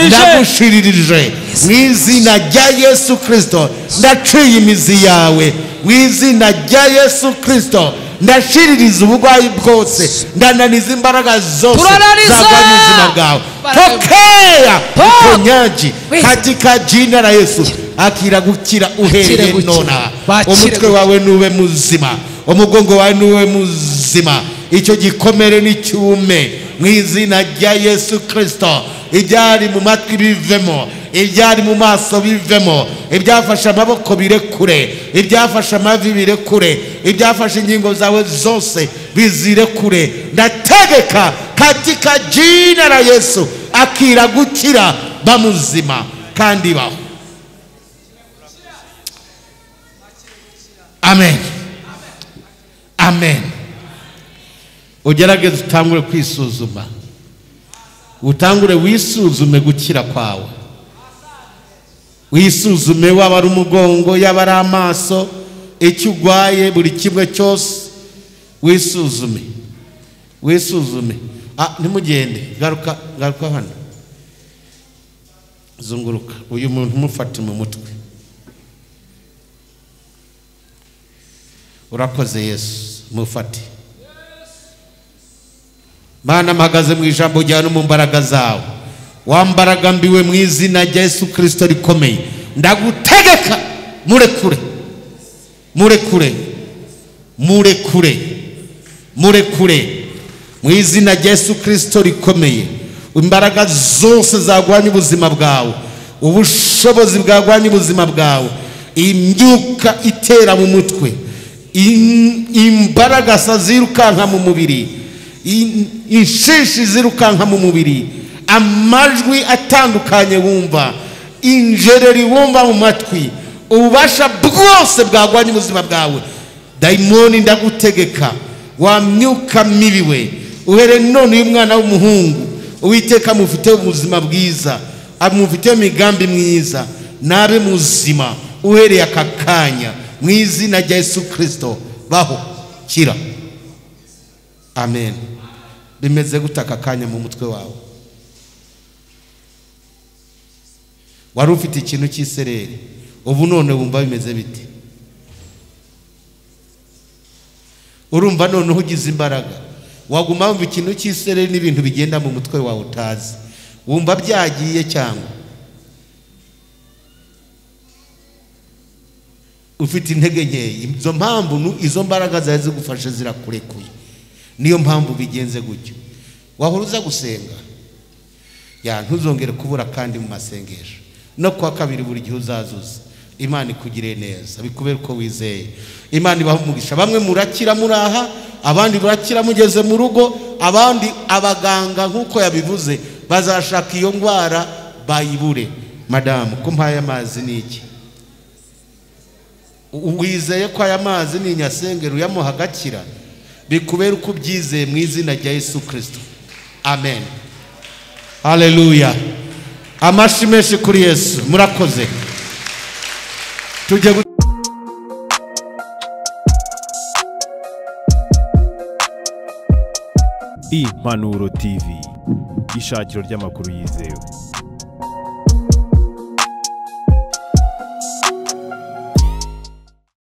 Ndagushiririje mu izina rya Yesu Kristo. Ndaciye imizi yawe mu izina rya Yesu Kristo. Ndashiririza ubugwayi bwose, ndananiza imbaraga zose zagwanya ubuzima bwawe. Pokea uponyaji katika jina la Yesu. Akira gukira uhereye nonaha. Umutwe wawe nube muzima, umugongo wawe nube muzima, icyo gikomere n'icyume mu izina rya Yesu Kristo. Ibyari mu matwi bivemo, ibyari mu maso bivemo, ibyafashe amaboko birekure, ibyafashe amavi birekure, ibyafashe ingingo zawe zose bizirekure. Ndategeka katika jina la Yesu, akira gukira, bamuzima kandi baho. Amen. Amen. Ugerageze utangure kwisuzuma, utangure wisuzume gukira kwawe. Wisuzume waba ari umugongo, yaba ari amaso, icyo ugwaye, buri kimwe cyose wisuzume, wisuzume. Ntimugende, garuka, garuka hano, zunguruka. Uyu muntu mufate mu mutwe. Urakoze Yesu, mufate. Mana mpagaze mu ijambo ryawe no mu mbaraga zawe. Wambaraga mbiwe mu izina rya Yesu Kristo rikomeye, ndagutegeka murekure, murekure, murekure, murekure mu izina rya Yesu Kristo rikomeye. Imbaraga zose zagwanya ubuzima bwawe, ubushobozi bwagwanya ubuzima bwawe, imyuka itera mu mutwe, imbaraga zirukanka mu mubiri, inshishi zirukanka mu mubiri, amajwi atandukanye wumva, injereri wumva mu matwi, ububasha bwose bwagwanya ubuzima bwawe. Dayimoni ndagutegeka, wa myuka mibi we, uhere none uyu mwana w'umuhungu Uwiteka mufite ubuzima bwiza, amufite imigambi myiza, nabe muzima uhereye aka kanya mu izina rya Yesu Kristo. Baho, kira. Amen. Bimeze gutaka kanya mu mutwe wawe? Wari ufite ikintu cy'isereri, ubu none wumva bimeze bite? Urumva none ugize imbaraga, waguma wumva ikintu cy'isereri n'ibintu bigenda mu mutwe wawe utazi, wumva byagiye cyangwa ufite intege nkeya. Izo mpamvu, izo mbaraga zari zigufashe zirakurekuye, niyo mpamvu bigenze gutyo. Wahora uza gusenga ya ntuzongere kubura kandi mu masengesho no kwa kabiri buri gihe uzazuza. Imana ikugire neza, bikubere uko wizeye. Imana ibahe umugisha. Bamwe murakira muraha, abandi murakira mugeze mu rugo, abandi abaganga nkuko yabivuze bazashaka iyo ndwara bayibure. Madamu, ko mpaye amazi ni iki? Wizeye ko aya mazi ni inyasengero uyamuha agakira? Bikubere uko ubyizeye mu izina rya Yesu Kristo. Amen. Haleluya. Amashi menshi kuri Yesu. Murakoze. Tujye Impanuro TV, ishakiro ry'amakuru yizewe.